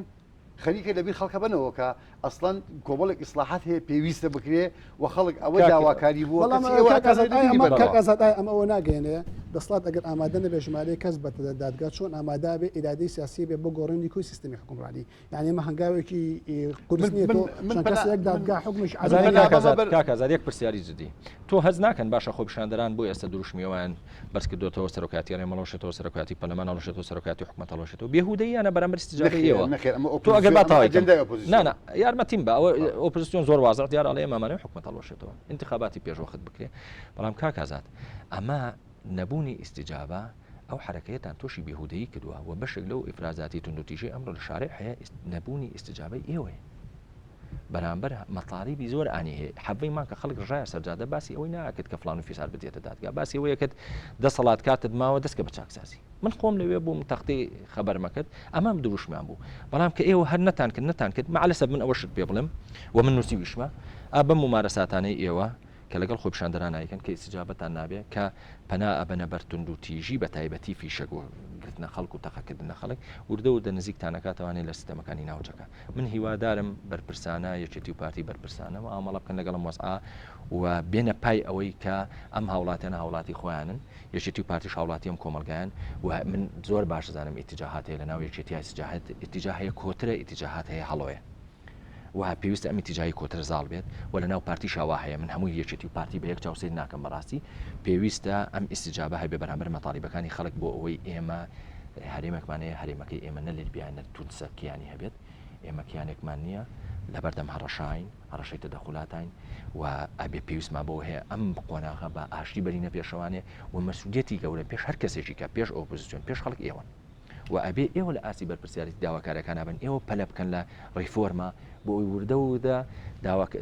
خەریکە لەبیر خەڵکە بەنەوە کە ئەسڵەن کۆمەڵێک ئیسلاحات هەیە پێویستە بکرێ و خەڵک ئەوە داواکاری بووە بەڵام کەچی ئێوە کاک ئازاد ئەتانەوێت ئایا لەبیری ئەمە کاک بەنەوە. ئازاد ئایا ئەمە ئەوە ناگەیەنێ دەسەڵات ئەگەر ئامادە نەبێ ژمارەی کەس بەتە دادگا چۆن ئامادە بێ ئیرادەی سیاسی بێ بۆ گۆڕینی کۆی سیستەمی حوکمڕانی یعنی ئەمە هەنگاوێکی قورس نییە تۆ چەند کەسێک دادگا حوکمێکی عادلانە کاک ئازاد کاک ئازاد یەک پرسیاری جدی تۆ هەست ناکەن باشە خۆپیشاندەران بۆ ئێستا دروشمی ئەوان بەرز کردوێتەوە سەرۆکاتی هەرێم هەڵوەشێتەوە سەرۆکاتی پەرلەمان هەڵوەشێتەوە سەرۆکاتی حکومەت هەڵوەشێتەوە بێهودەییانە بەرامبەر ئیستیجابەی ئێوە تۆ ئەگەر با تەواوی کەم نا نا یارمەتیم بە ئەوە ئۆپۆزیسیۆن زۆر وازح دیارە ئەڵێ ئێمە ئەمانەوێ حکومەت هەڵوەشێتەوە ئینتخاباتی پێشوەخت بکرێ بەڵام کاک ئازاد ئەمە نەبوونی ئیستیجابە ئەو حەرەکەیەتان تووشی بێهودەیی کردووە و بەشێک لەو ئیفرازاتی توندوتیژی ئەمڕۆ لە شارع هەیە نەبوونی ئیستیجابەی ئێوەیە بەرامبەر مەتالیبی زۆر ئانی هەیە حەڤەی مانگ کە خەڵک ڕژایە سەر جادە باسی ئەوەی ناکرد کە فلان و فیسار بدرێتە دادگا باسی ئەوەیە کرد دەسەڵات کاتت ماوە دەستکە بە چاکسازی من خۆم لەوێ بووم تەختەی خەبەرمە کرد ئەمەم دروشمیان بوو بەڵام کە ئێوە هەر نەتان کرد نەتان کرد مەعلەسەف من ئەوە شت پێ بڵێم و من نووسیویشمە ئا بەم ممارەساتانەی ئێوە کە لەگەڵ خۆپیشاندەران ئەیکەن کە ئیستجابەتان نابێ کە پەنا ئەبەنە بەر توندوتیژی بە تایبەتی فیشەک و گرتنە خەڵک و تەقەکردن لە خەڵک وردە وردە نزیکتان ئەکاتەوانێ لە سیستەمەکانی ناوچەکە من هیوادارم بەرپرسانە یەکێتی و پارتی بەرپرسانە مامەڵە بکەن لەگەڵ ئەم وەزعە و بێنە پای ئەوەی کە ئەم هاوڵاتیانە هاوڵاتی خۆیانن یەکێتی و پارتیش هاوڵاتی ئەم کۆمەڵگایان و من زۆر باش دەزانم ئیتیجاهات هەیە لە ناو یەکێتی ئیتیجاهات ئیتیجاه هەیە کۆترە ئیتیجاهات هەیە هەڵۆیە و پێویستە ئەم ئیتیجاهی کۆترە زاڵ بێت و لە ناو پارتیشا وا هەیە من هەمووی یەکێتی و پارتی بە یەک چاو سەیر ناکەم بەڕاستی پێویستە ئەم ئیستیجابە هەبێ بەرامبەر مەتالیبەکانی خەڵک بۆ ئەوەی ئێمە هەرێمێکمان هەیە هەرێمەکەی ئێمە نە لیبیا نە تونسە کیانی هەبێت ئێمە کیانێکمان نییە لەبەردەم هەڕەشاین هەڕەشەی تەدەخولاتین و ئەبێ پێویستمان بەوە هەیە ئەم قۆناغە بە ئاشتی بەرینە پێشەوانێ و مەسوولەتی گەورە پێش هەر کەسێکی کە پێش ئۆپۆزیسیۆن پێش خەڵک ئێوەن. و ئەبێ ئێوە لە ئاستی بەرپرسیارێتی داواکارەکانا بن، ئێوە پەلە بکەن لە ڕیفۆرما بۆ ئەوەی وردە وردە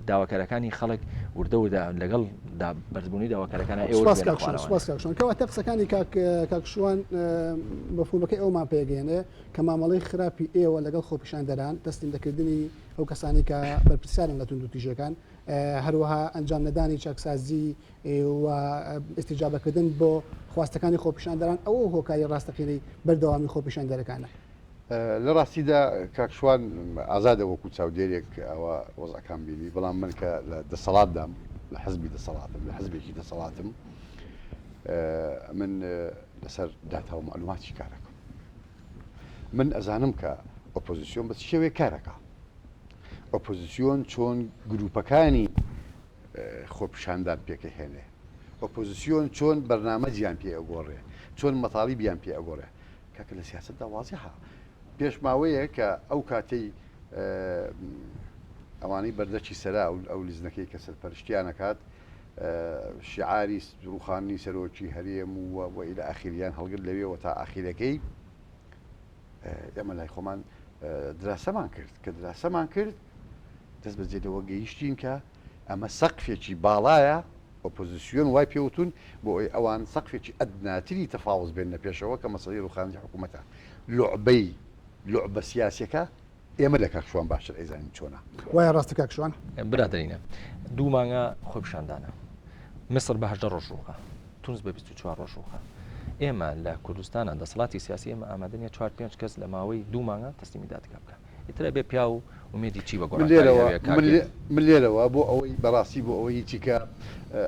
داواکارەکانی خەڵک وردە وردە لەگەڵ بەرزبوونی داواکارەکانە ئێوە سپاس کاک شوان، سپاس کاک شوان. کەواتە قسەکانی کاک کاک شوان مەفهومەکەی ئەومان پێگەیەنێ کە مامەڵەی خراپی ئێوە لەگەڵ خۆپیشاندەران، تەسلیم نەکردنی ئەو کەسانەی کە بەرپرسیارن لە توندوتیژیەکان، هەروەها ئەنجام نەدانی چاکسازی و ئیستیجابەکردن بۆ خواستەکانی خۆپیشاندەران ئەوە هۆکاری ڕاستەقینەی بەردەوامی خۆپیشاندەرەکانە. لە ڕاستیدا کاک شوان ئازادە وەکو چاودێرێک ئەوە وەزعەکان بینی، بەڵام من کە لە دەسەڵاتدام، لە حزبی دەسەڵاتم، لە حزبێکی دەسەڵاتم، من لەسەر داتا و مەعلوماتی کارەکەم. من ئەزانم کە ئۆپۆزیسیۆن بە چ شێوەیەک کارەکا. ئۆپۆزیسیۆن چۆن گروپەکانی خۆپیشاندان پێکئەهێنێ، ئۆپۆزسیۆن چۆن بەرنامەجیان پێ ئەگۆڕێ، چۆن مەتاڵیبیان پێ ئەگۆڕێ. کاکە لە سیاسەتدا وازیحە. پێش ماوەیەک کە ئەو کاتەی ئەوانەی بەردەکی سەرا ئەو لیزنەکەی کە سەرپەرشتیان ئەکات شیعاری ڕووخاندنی سەرۆکی هەرێم و و ئیلە ئاخیریان هەڵگرت لەوێوە تا ئاخیرەکەی ئێمە لای خۆمان دراسەمان کرد کە دراسەمان کرد دەست بەجێ لەوە گەیشتین کە ئەمە سەقفێکی باڵایە، ئۆپۆزیسیۆن وای پێوتون بۆ ئەوەی ئەوان سەقفێکی ئەدناتری تەفاوز بێننە پێشەوە کە مەسەلەی ڕووخاندنی حکوومەتە. لوعبەی لوعبە سیاسیەکە ئێمە لە کاک شوان باشتر ئەیزانین چۆنە. وایە ڕاستە کاک شوان؟ برادەرینە دوو مانگە خۆپیشاندانە میسر بە 18 ڕۆژ ڕووخا تونس بە 24 ڕۆژ ڕووخا ئێمە لە کوردستانە دەسەڵاتی سیاسی ئێمە ئامادە نیە چوار پێنج کەس لە ماوەی دوو مانگە تەسلیمی دادگا بکە ئیتر ئەبێ پیاو ئومێدی چی بە گۆڕانکاری هەبێ کاک هێمن؟ من لێرەوە بۆ ئەوەی بەڕاستی بۆ ئەوەی هیچی کە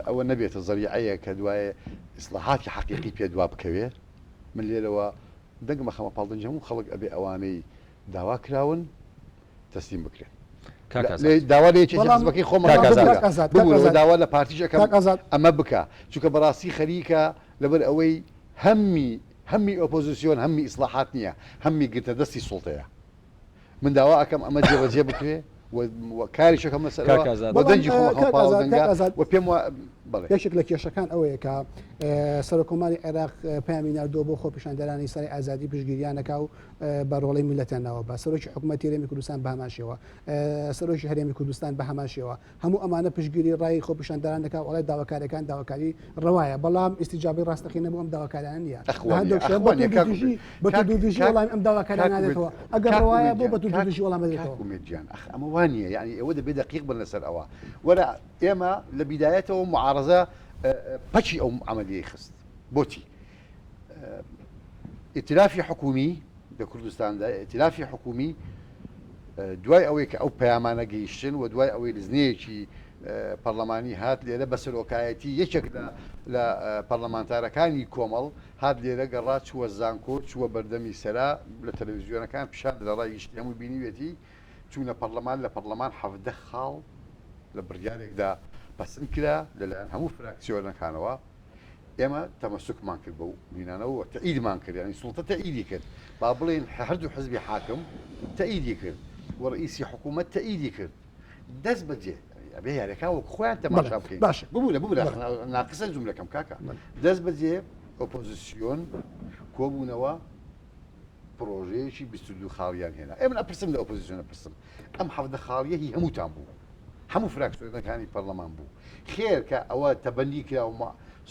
ئەوە نەبێتە زەریعەیەک کە دوایێ ئیسڵاحاتی حەقیقی پێ دوا بکەوێ من لێرەوە دەنگم ئەخەمە پاڵ دەنگی هەموو خەڵک ئەبێ ئەوانەی داوا کراون تەسلیم بکرێن. کاک ئازاد. داوا لە یەکێتی بەڵام حزبەکەی خۆم کاک ئەکەم ئازاد. ببورە کاک ئازاد، کاک ببورە ئازاد. داوا لە پارتیش ئەکەم کاک ئازاد. ئەمە بکا چونکە بەڕاستی خەریکە لەبەر ئەوەی هەمی هەمی ئۆپۆزیسیۆن هەمی ئیسڵاحات نییە هەمی گرتنە دەستی سوڵتەیە من داوا ئەکەم ئەمە جێبەجێ بکرێ و کاریش ئەکەم لەسەرەوە کاک ئازاد. و بەڵام دەنگی خۆم ئەخەمە کاک پاڵ ئەو ئازاد، دەنگە کاک ئازاد. و پێم وا بەڵێ. یەکێک لە کێشەکان ئەوەیە کە سەرۆککۆماری عێراق پەیامی ناردووە بۆ خۆپیشاندەرانی سەرای ئازادی پشتگیریان ئەکا و بە ڕۆڵەی میللەتیان ناوە بە سەرۆکی حکوومەتی هەرێمی کوردستان بە هەمان شێوە سەرۆکی هەرێمی کوردستان بە هەمان شێوە هەموو ئەمانە پشتگیری ڕای خۆپیشاندەران دەکا و ئەڵێ داواکاریەکان داواکاری ڕەوایە، بەڵام ئیستیجابەی ڕاستەقینە بۆ ئەم داواکاریانە نییە. لە هەندێک شوێن بە توندوتیژی بە توندوتیژی وەڵامی ئەم داواکاریانە نادرێتەوە، ئەگەر ڕەوایە بۆ بە توندوتیژی وەڵام دەدرێتەوە؟ کاک ئومێد گیان ئەخ ئەمە وا نییە یانی ئێوە دەبێ دەقیق بن لەسەر ئەوە. وەرە ئێمە لە بیدایەتەوە موعارەزە پەکی ئەو عەمەلیەی خست. بۆچی؟ ئیتلافی حکومی لە کوردستاندا، ئیتلافی حکومی دوای ئەوەی کە ئەو پەیامانە گەیشتن و دوای ئەوەی لزنەیەکی پەرلەمانی هات لێرە بە سەرۆکایەتی یەکێک لە پەرلەمانتارەکانی کۆمەڵ هات لێرە گەڕا چووە زانکۆ چووە بەردەمی سەرا لە تەلەڤیزیۆنەکان پیشان درا ڕای گشتی هەمووی بینیوێتی چوونە پەرلەمان لە پەرلەمان 17 خاڵ لە بڕیارێکدا پەسند کرا لەلایەن هەموو فراکسیۆنەکانەوە ئێمە تەمەسوکمان کرد بەو هینانەوە و تەئیدمان کرد، یانی سوڵتە تەئیدی کرد، با بڵێین هەردوو حزبی حاکم تەئیدی کرد و ڕئیسی حکوومەت تەئیدی کرد، دەست بەجێ ئەبێ یاریەکان وەک خۆیان تەماشا بکەین. باشە ببوورە ببوورە ناقسە جوملەکەم کاکە. دەست بەجێ ئۆپۆزیسیۆن کۆبوونەوە پڕۆژەیەکی 22 خاڵیان هێنا. ئێ من ئەپرسم لە ئۆپۆزیسیۆن ئەپرسم ئەم 17 خاڵیە هی هەمووتان بوو. هەموو فراکسیۆنەکانی پەرلەمان بوو خێر کە ئەوە تەبەنی کرا و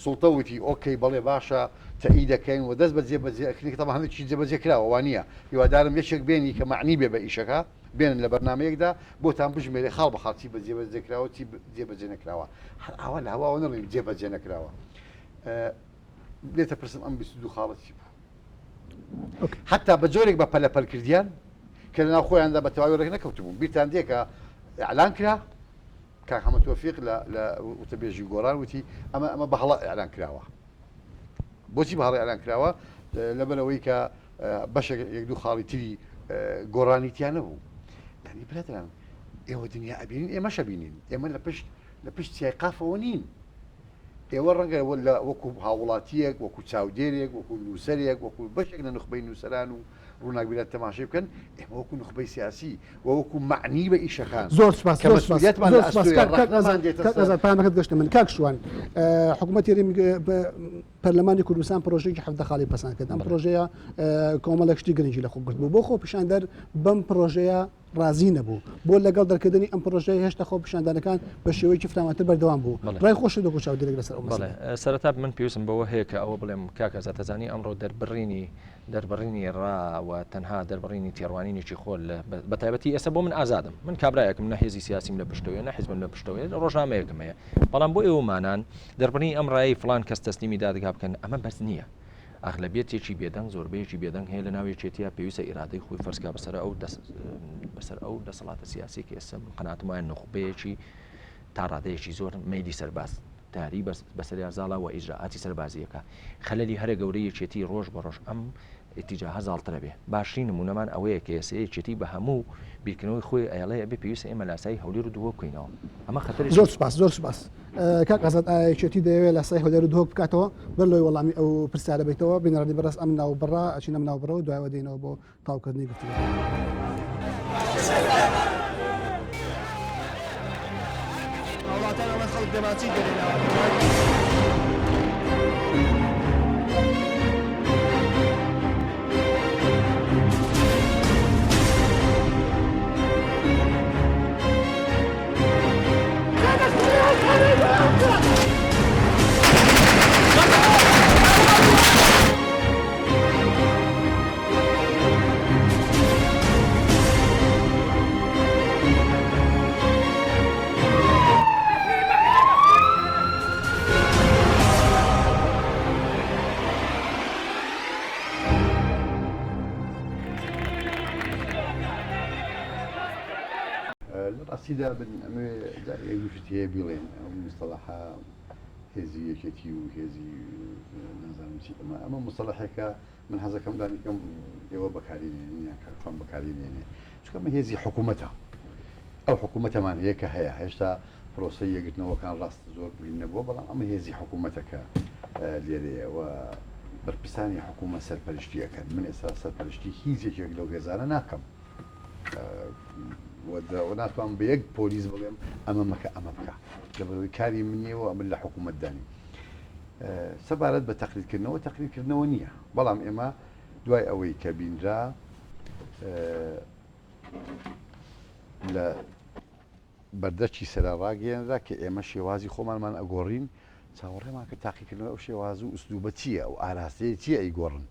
سوڵتە وتی okay بەڵێ باشە تەئید دەکەین و دەست بە جێبەجێ ئەکرێ کە تەبعەن هەندێکی جێبەجێ کراوە وانییە هیوادارم یەکێک بێنی کە مەعنی بێ بە ئیشەکە بێنن لە بەرنامەیەکدا بۆتان بژمێرێ خاڵ بە خاڵ چی بە جێبەجێ کراوە چی جێبەجێ نەکراوە هەر ئاوا لە هەواوە نەڵێن جێبەجێ نەکراوە لێتە پرسم ئەم 22 خاڵە چی بوو حتا بە جۆرێک بە پەلەپەل کردیان کە لەناو خۆیاندا بە تەواوی ڕێک نەکەوتبوون بیرتان دێ کە ئیعلان کرا کاک حەمە تۆفیق لە لە وتەبێژی گۆڕان وتی ئەمە ئەمە بە هەڵە ئیعلان کراوە بۆچی بە هەڵە ئیعلان کراوە لەبەرەوەی کە بەشێک یەک دوو خاڵی تری گۆڕانی تیا نەبوو یعنی برادران ئێوە دنیا ئەبینین ئێمەش ئەبینین ئێمە لە پشت لە پشت چیای قافەوە نین ئێوە ڕەنگە لە وەکو هاووڵاتییەک، وەکو چاودێرێک، وەکو نووسەرێک، وەکو بەشێک لە نوخبەی نووسەران و ڕووناکبیران تەماشای بکەن، ئێمە وەکو نوخبەی سیاسی و وەکو مەعنی بە ئیشەکان زۆر سوپاس کە زۆر سوپاس مەسئولیەتمان زۆر لە سوپاس ئەستۆیە کاک کاک ڕەخنەمان ئازاد دێتە کاک سەر. ئازاد پەیامەکەت گەشتە من کاک شوان حکوومەتی هەرێمی پەرلەمانی کوردستان پرۆژەیەکی 17 خاڵی پەسەند کرد ئەم پرۆژەیە کۆمەڵێک شتی گرنگی لە خۆ گرت بوو بۆ خۆپیشاندەر بەم پرۆژەیە ڕازی نەبوو بۆ لەگەڵ دەرکردنی ئەم پڕۆژەیە هێشتا خۆپیشاندانەکان بە شێوەیەکی فراوانتر بەردەوام بوو. ڕای خۆشت وەکو چاودێرێک لەسەر ئەو مەسەلەیە؟ بەڵێ سەرەتا من پێویستم بەوە هەیە کە ئەوە بڵێم کاک ئازاد ئەزانی ئەمڕۆ دەربڕینی دەربڕینی ڕا و تەنها دەربڕینی تێڕوانینێکی خۆ لە بە تایبەتی ئێستا بۆ من ئازادم من کابرایەکم نە هێزی سیاسیم لە پشتەوەیە نە حیزبم لە پشتەوەیە ڕۆژنامەیەکم هەیە بەڵام بۆ ئێوەمانان دەربڕینی ئەم ڕایەی فڵان کەس تەسلیمی دادگا بکەن ئەمە بەس نییە ئەغلەبیەتێکی بێدەنگ، زۆربەیەکی بێدەنگ هەیە لە ناو یەکێتییا، پێویستە ئیرادەی خۆی فەرز کا بەسەر ئەو بەسەر ئەو دەسەڵاتە سیاسی کە ئێستا من قەناعەتم وایە نوخبەیەکی تا ڕادەیەکی زۆر مەیلی سەرباز داری بەسەریا زاڵە و ئیجرائاتی سەربازیەکە خەلەلی هەرە گەورەی یەکێتی ڕۆژ بە ڕۆژ ئەم ئیتیجاهە زاڵترە بێ باشترین نمونەمان ئەوەیە کە ئێستا یەکێتی بە هەموو بیرکردنەوەی خۆی ئەیڵێ ئەبێ پێویستە ئێمە لاسایی هەولێر و دهۆک بکەینەوە ئەمە خەتەرێکی زۆر سوپاس زۆر سوپاس کاک ئازاد ئایا یەکێتی دەیەوێت لاسایی هەولێر و دهۆک بکاتەوە بەر لەوەی وەڵامی ئەو پرسیارە بیتەوە بینەرانی بەڕێز ئەم ناوبڕە ئەچینە ئەم ناوبڕە و دوایەوە دێینەوە بۆ تەواوکردنی گفتوگۆکە. هاوڵاتیان ئەڵێن خەڵک دەمانچەی دەرهێناوە. لە ڕاستیدا من ئەمەوێ جارێک یەک دوو شت هەیە بیڵێن ئەو مستەڵەحە هێزی یەکێتی و هێزی نازانم چی ئەمە ئەمە مستەڵەحێکە من حەزەکەم لانیکەم ئێوە بەکاری نێنن یان کاک فام بەکاری نێنێ چونکە ئەمە هێزی حکوومەتە ئەو حکوومەتەمان هەیە کە هەیە هێشتا پرۆسەی یەکگرتنەوەکان ڕاست زۆر مهم نەبووە بەڵام ئەمە هێزی حکوومەتە کە لێرەیە و بەرپرسانی حکوومەت سەرپەرشتی ئەکەن من ئێستا سەرپەرشتی هیچ یەکێک لەو هێزانە ناکەم و ناتوانم بە یەک پۆلیس بڵێم ئەمە مەکە ئەمە بکە لەبەرەوەی کاری من نییە و ئەمن لە حکوومەتدا نیم سەبارەت بە تەقلیدکردنەوە تەقلیدکردنەوە نییە بەڵام ئێمە دوای ئەوەی کە بینرا لە بەردەکی سەرا ڕاگەیەنرا کە ئێمە شێوازی خۆمانمان ئەگۆڕین چاوەڕێمان کرد تاقیکردنەوەی ئەو شێواز و ئوسلوبە چییە ئەو ئاراستەیە چییە ئەیگۆڕن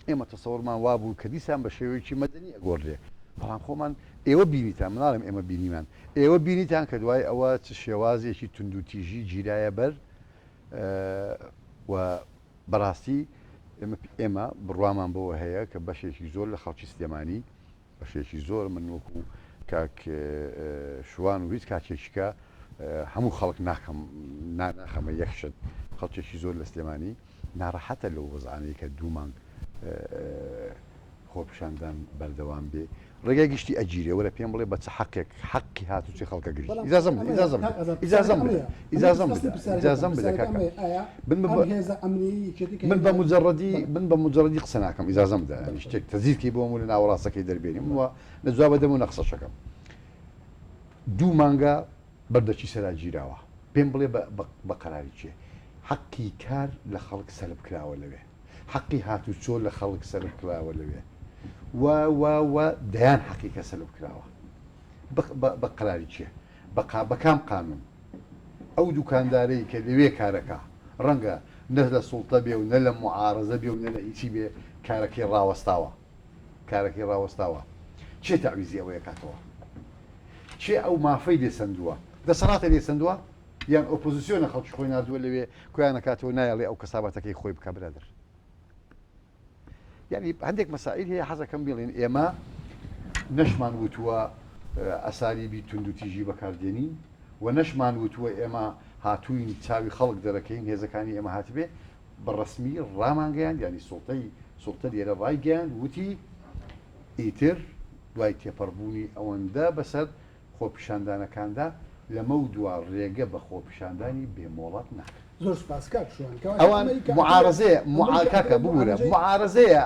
ئێمە تەسەوڕمان وابوو کە دیسان بە شێوەیەکی مەدەنی ئەگۆڕدرێ، بەڵام خۆمان ئێوە بینیتان، من ناڵێم ئێمە بینیمان، ئێوە بینیتان کە دوای ئەوە چ شێوازێکی توندوتیژی گیرایە بەر و بەڕاستی. ئێمە ئێمە بڕوامان بەوە هەیە کە بەشێکی زۆر لە خەڵکی سلێمانی بەشێکی زۆر من وەکو کاک شوان و هیچ کاکێکیکە هەموو خەڵک ناکەم ناخەمە یەک شت خەڵکێکی زۆر لە سلێمانی ناڕەحەتە لەو وەزعانەی کە دوو مانگ خۆپیشاندان بەردەوام بێ ڕێگای گشتی ئەگیرێ وەرە پێم بڵێ بە چ حەقێک حەقی هاتوچۆی خەڵکە گری بەڵام ئیجازەم بدە ئەمەیە ئیجازەم کاک بدە ئازاد ئیجازەم پرسیارەکە بدە ئەمەیە ئەمەیە ئیجازەم قەستی بدە پرسیارەکەتم ئیجازەم بدە پرسیارەکە کاکە ئەمەیە ئایا من ئەم بە هێزە ئەمنیی یەکێتی کە من بە هێنایان مجەڕەدی بەڵێ من بە مجەڕەدی قسە ناکەم ئیجازەم بدە بەڵێ یانی بەڵێ شتێک تەزیرکەی بۆم و لە ناوەڕاستەکەی دەربێنیم و نە جوابە دەم و نە قسەشەکەم دوو مانگە بەردەکی سەرا گیراوە پێم بڵێ بە بە بە قەراری کێ حەقی کار لە خەڵک سەلب کراوە لەوێ حەقی هاتوچۆ لە خەڵک سەلب کراوە لەوێ و و و دەیان حەقی کە سەلب کراوە بە قەراری کێ بە قا بە کام قانون ئەو دوکاندارەی کە لەوێ کارەکا ڕەنگە نە لە سوڵتە بێ و نە لە موعارەزە بێ و نە لە هیچی بێ کارەکەی ڕاوەستاوە کارەکەی ڕاوەستاوە کێ تەعویزی ئەوەیە کاتەوە کێ ئەو مافەی لێ سەندووە دەسەڵاتە لێ سەندووە یان ئۆپۆزیسیۆنە خەڵکی خۆی ناردووە لەوێ کۆیان ئەکاتەوە نایەڵێ ئەو کەسابەتەکەی خۆی بکا برادەر یعنی هەندێک مەسائل هەیە حەزەکەم بڵێن ئێمە نەشمان وتووە ئەسالیبی توندوتیژی بەکاردێنین و نەشمان وتووە ئێمە هاتووین چاوی خەڵک دەرەکەین هێزەکانی ئێمە هاتبێ بە ڕسمی ڕامانگەیان ینی سوڵتەی سوڵتە لێرە ڕایگەیان وتی ئیتر دوای تێپەڕبوونی ئەوەندە بەسەر خۆپیشاندانەکاندا لەمەودوا ڕێگە بە خۆپیشاندانی بێ مۆڵەت نادرێت. زۆر سوپاس کاک شوان. کەواتە ئەوان ئەمەی کە ئەکرێ معارەزەیە ئەمەی کە کاکە ئەکرێ بۆ ببورە ئاماژەی. معارەزەیە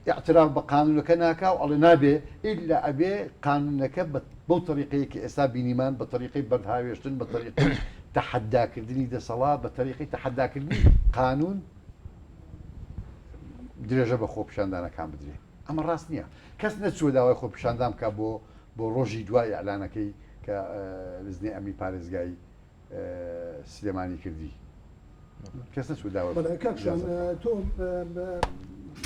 ئیعتراف بە قانونەکە ناکا و ئەڵێ نابێ ئیلا ئەبێ قانونەکە بە بەو تەریقەیە کە ئێستا بینیمان بە تەریقەی بەرد هاوێشتن بە تەریقەی تەحەداکردنی دەسەڵات بە تەریقەی تەحەداکردنی قانون درێژە بە خۆپیشاندانەکان بدرێ ئەمە ڕاست نییە کەس نەچووە داوای خۆپیشاندان بکا بۆ بۆ ڕۆژی دوای ئیعلانەکەی کە لجنەی ئەمنی پارێزگای سلێمانی کردی کەس نەچوو داوای بەڵێ کاک شوان ئیجازە بکا. تۆ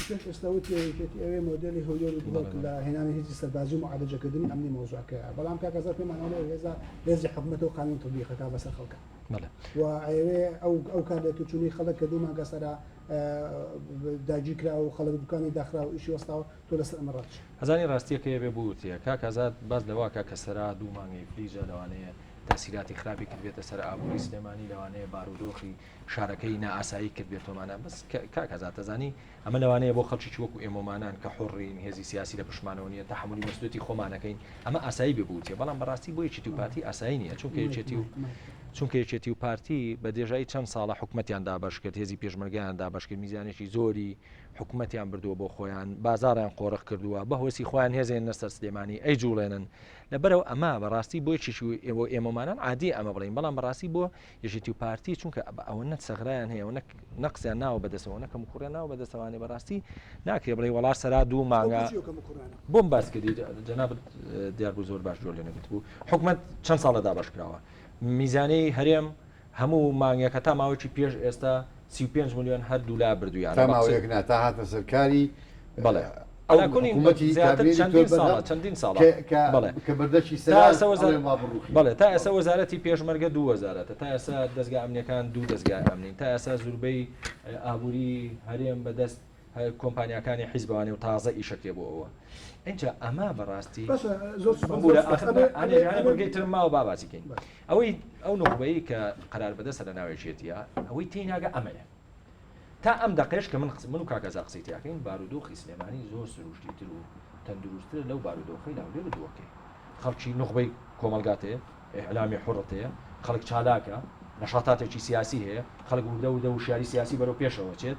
پێش ئێستا وتی یەکێتی ئەوێ مۆدێلی هەولێر و دهۆک لە هێنانی هێزی سەربازی و معالەجەکردنی ئەمنی مەوزوعەکەیە بەڵام کاک ئازاد پێمان ئەڵێ ئەو هێزە هێزی حکومەتە و قانون تطبیقەکە بەسەر خەڵکە بەڵێ و ئەیەوێ ئەو ئەو کار لێتوچوونەی خەڵک کە دوو مانگە سەرا داگیرکراوە و خەڵک دوکانی داخراوە ئیشی وەستاوە تۆ لەسەر ئەمە ڕات چی؟ ئەزانی ڕاستیەکەی ئەبێ بوترێ کاک ئازاد باس لەوە ئەکا کە سەرا دوو مانگە ئیفلیجە لەوانەیە تاسیراتی خراپی کردبێتە سەر ئابووری سلێمانی لەوانەیە بارودۆخی شارەکەی نائاسایی کردبێتۆمانە بەس کاک ئازاد ئەزانی ئەمە لەوانەیە بۆ خەڵکیی وەکو ئێمەمانان کە حوڕین هێزی سیاسی لە پشتمانەوە نییە تەحەمولی مەسئولیەتی خۆمانەکەین ئەمە ئاسایی بێ بوترێ بەڵام بەڕاستی بۆ یەکێتی و پارتی ئاسایی نییە چونکە یەکێتی و چونکە یەکێتی و پارتی بە درێژایی چەند ساڵە حکومەتیان دابەش کرد هێزی پێشمەرگەیان دابەش کرد میزانێکی زۆری حکومەتیان بردووە بۆ خۆیان بازاڕیان قۆرخ کردووە بە هۆسی خۆیان هێزێننە سەر سلێمانی ئەیجوڵێنن لەبەرەوە ئەمە بەڕاستی بۆ یەکێکی و ئێوە ئێمەمانان عادی ئەمە بڵین بەڵام بەڕاستی بۆ یەکێتی و پارتی چونکە ئەوە نە سەغرایان هەیە و نە نەقسیان ناوە بەدەستەوە نە کەم کوڕیان ناوە بەدەستەوانی بەڕاستی ناکرێ بڵێ وەڵا سەرا دوو مانگە بۆم باس کردی جەنابت دیار بوو زۆر باش گوێ لێ نەگرتبوو حکومەت چەند ساڵە دابەش کراوە میزانەی هەرێم هەموو مانگێک هەتا ماوەیەکی پێش ئێستا 35 ملیۆن هەر دوولا بردوویانە تا بە قسەی ماوەیەک نا تا هاتە سەرکاری بەڵێ ئەو عەلا کولین حکوومەتی زیاتر کابینەی چەندین دکتۆر ساڵە بەرهەم چەندین ساڵە کە کە بەڵێ کە بەردەکی تا سەرا ئێستا وەزار ئەڵێن وا بڕوخی بەڵێ تا ئێستا بەڵێ وەزارەتی پێشمەرگە دوو وەزارەتە تا ئێستا دەزگا ئەمنیەکان دوو دەزگای ئەمنین تا ئێستا زوربەی ئابووری هەرێم بەدەست کۆمپانیاکانی حیزبەوانێ و تازە ئیشەکرێ بۆ ئەوە ئینجا ئەمە بەڕاستی باشە زۆر سوپاس زۆر ببورە سوپاس ئاخر ئەبێ ئەنێ ئەبێ ژانە ئەبێ بڕگەی ترم ماوە با باسی کەین باش ئەوەی ئەو نوخبەی کە قەرار بەدەستە لە ناو یەکێتیە ئەوەی تێی ناگە ئەمەیە تا ئەم دەقێش کە من من و کاک ئازا قسەی تیاکەین بارودۆخی سلێمانی زۆر سروشتیتر و تەندروستترە لەو بارودۆخەی لە هەولێر و دهۆکەی خەڵکی نوخبەی کۆمەڵگات هەیە ئیعلامی حوڕت هەیە خەڵک چالاکە نەشاتاتێکی سیاسی هەیە خەڵک وردە وردە وشیاری سیاسی بەرەو پێشەوە چێت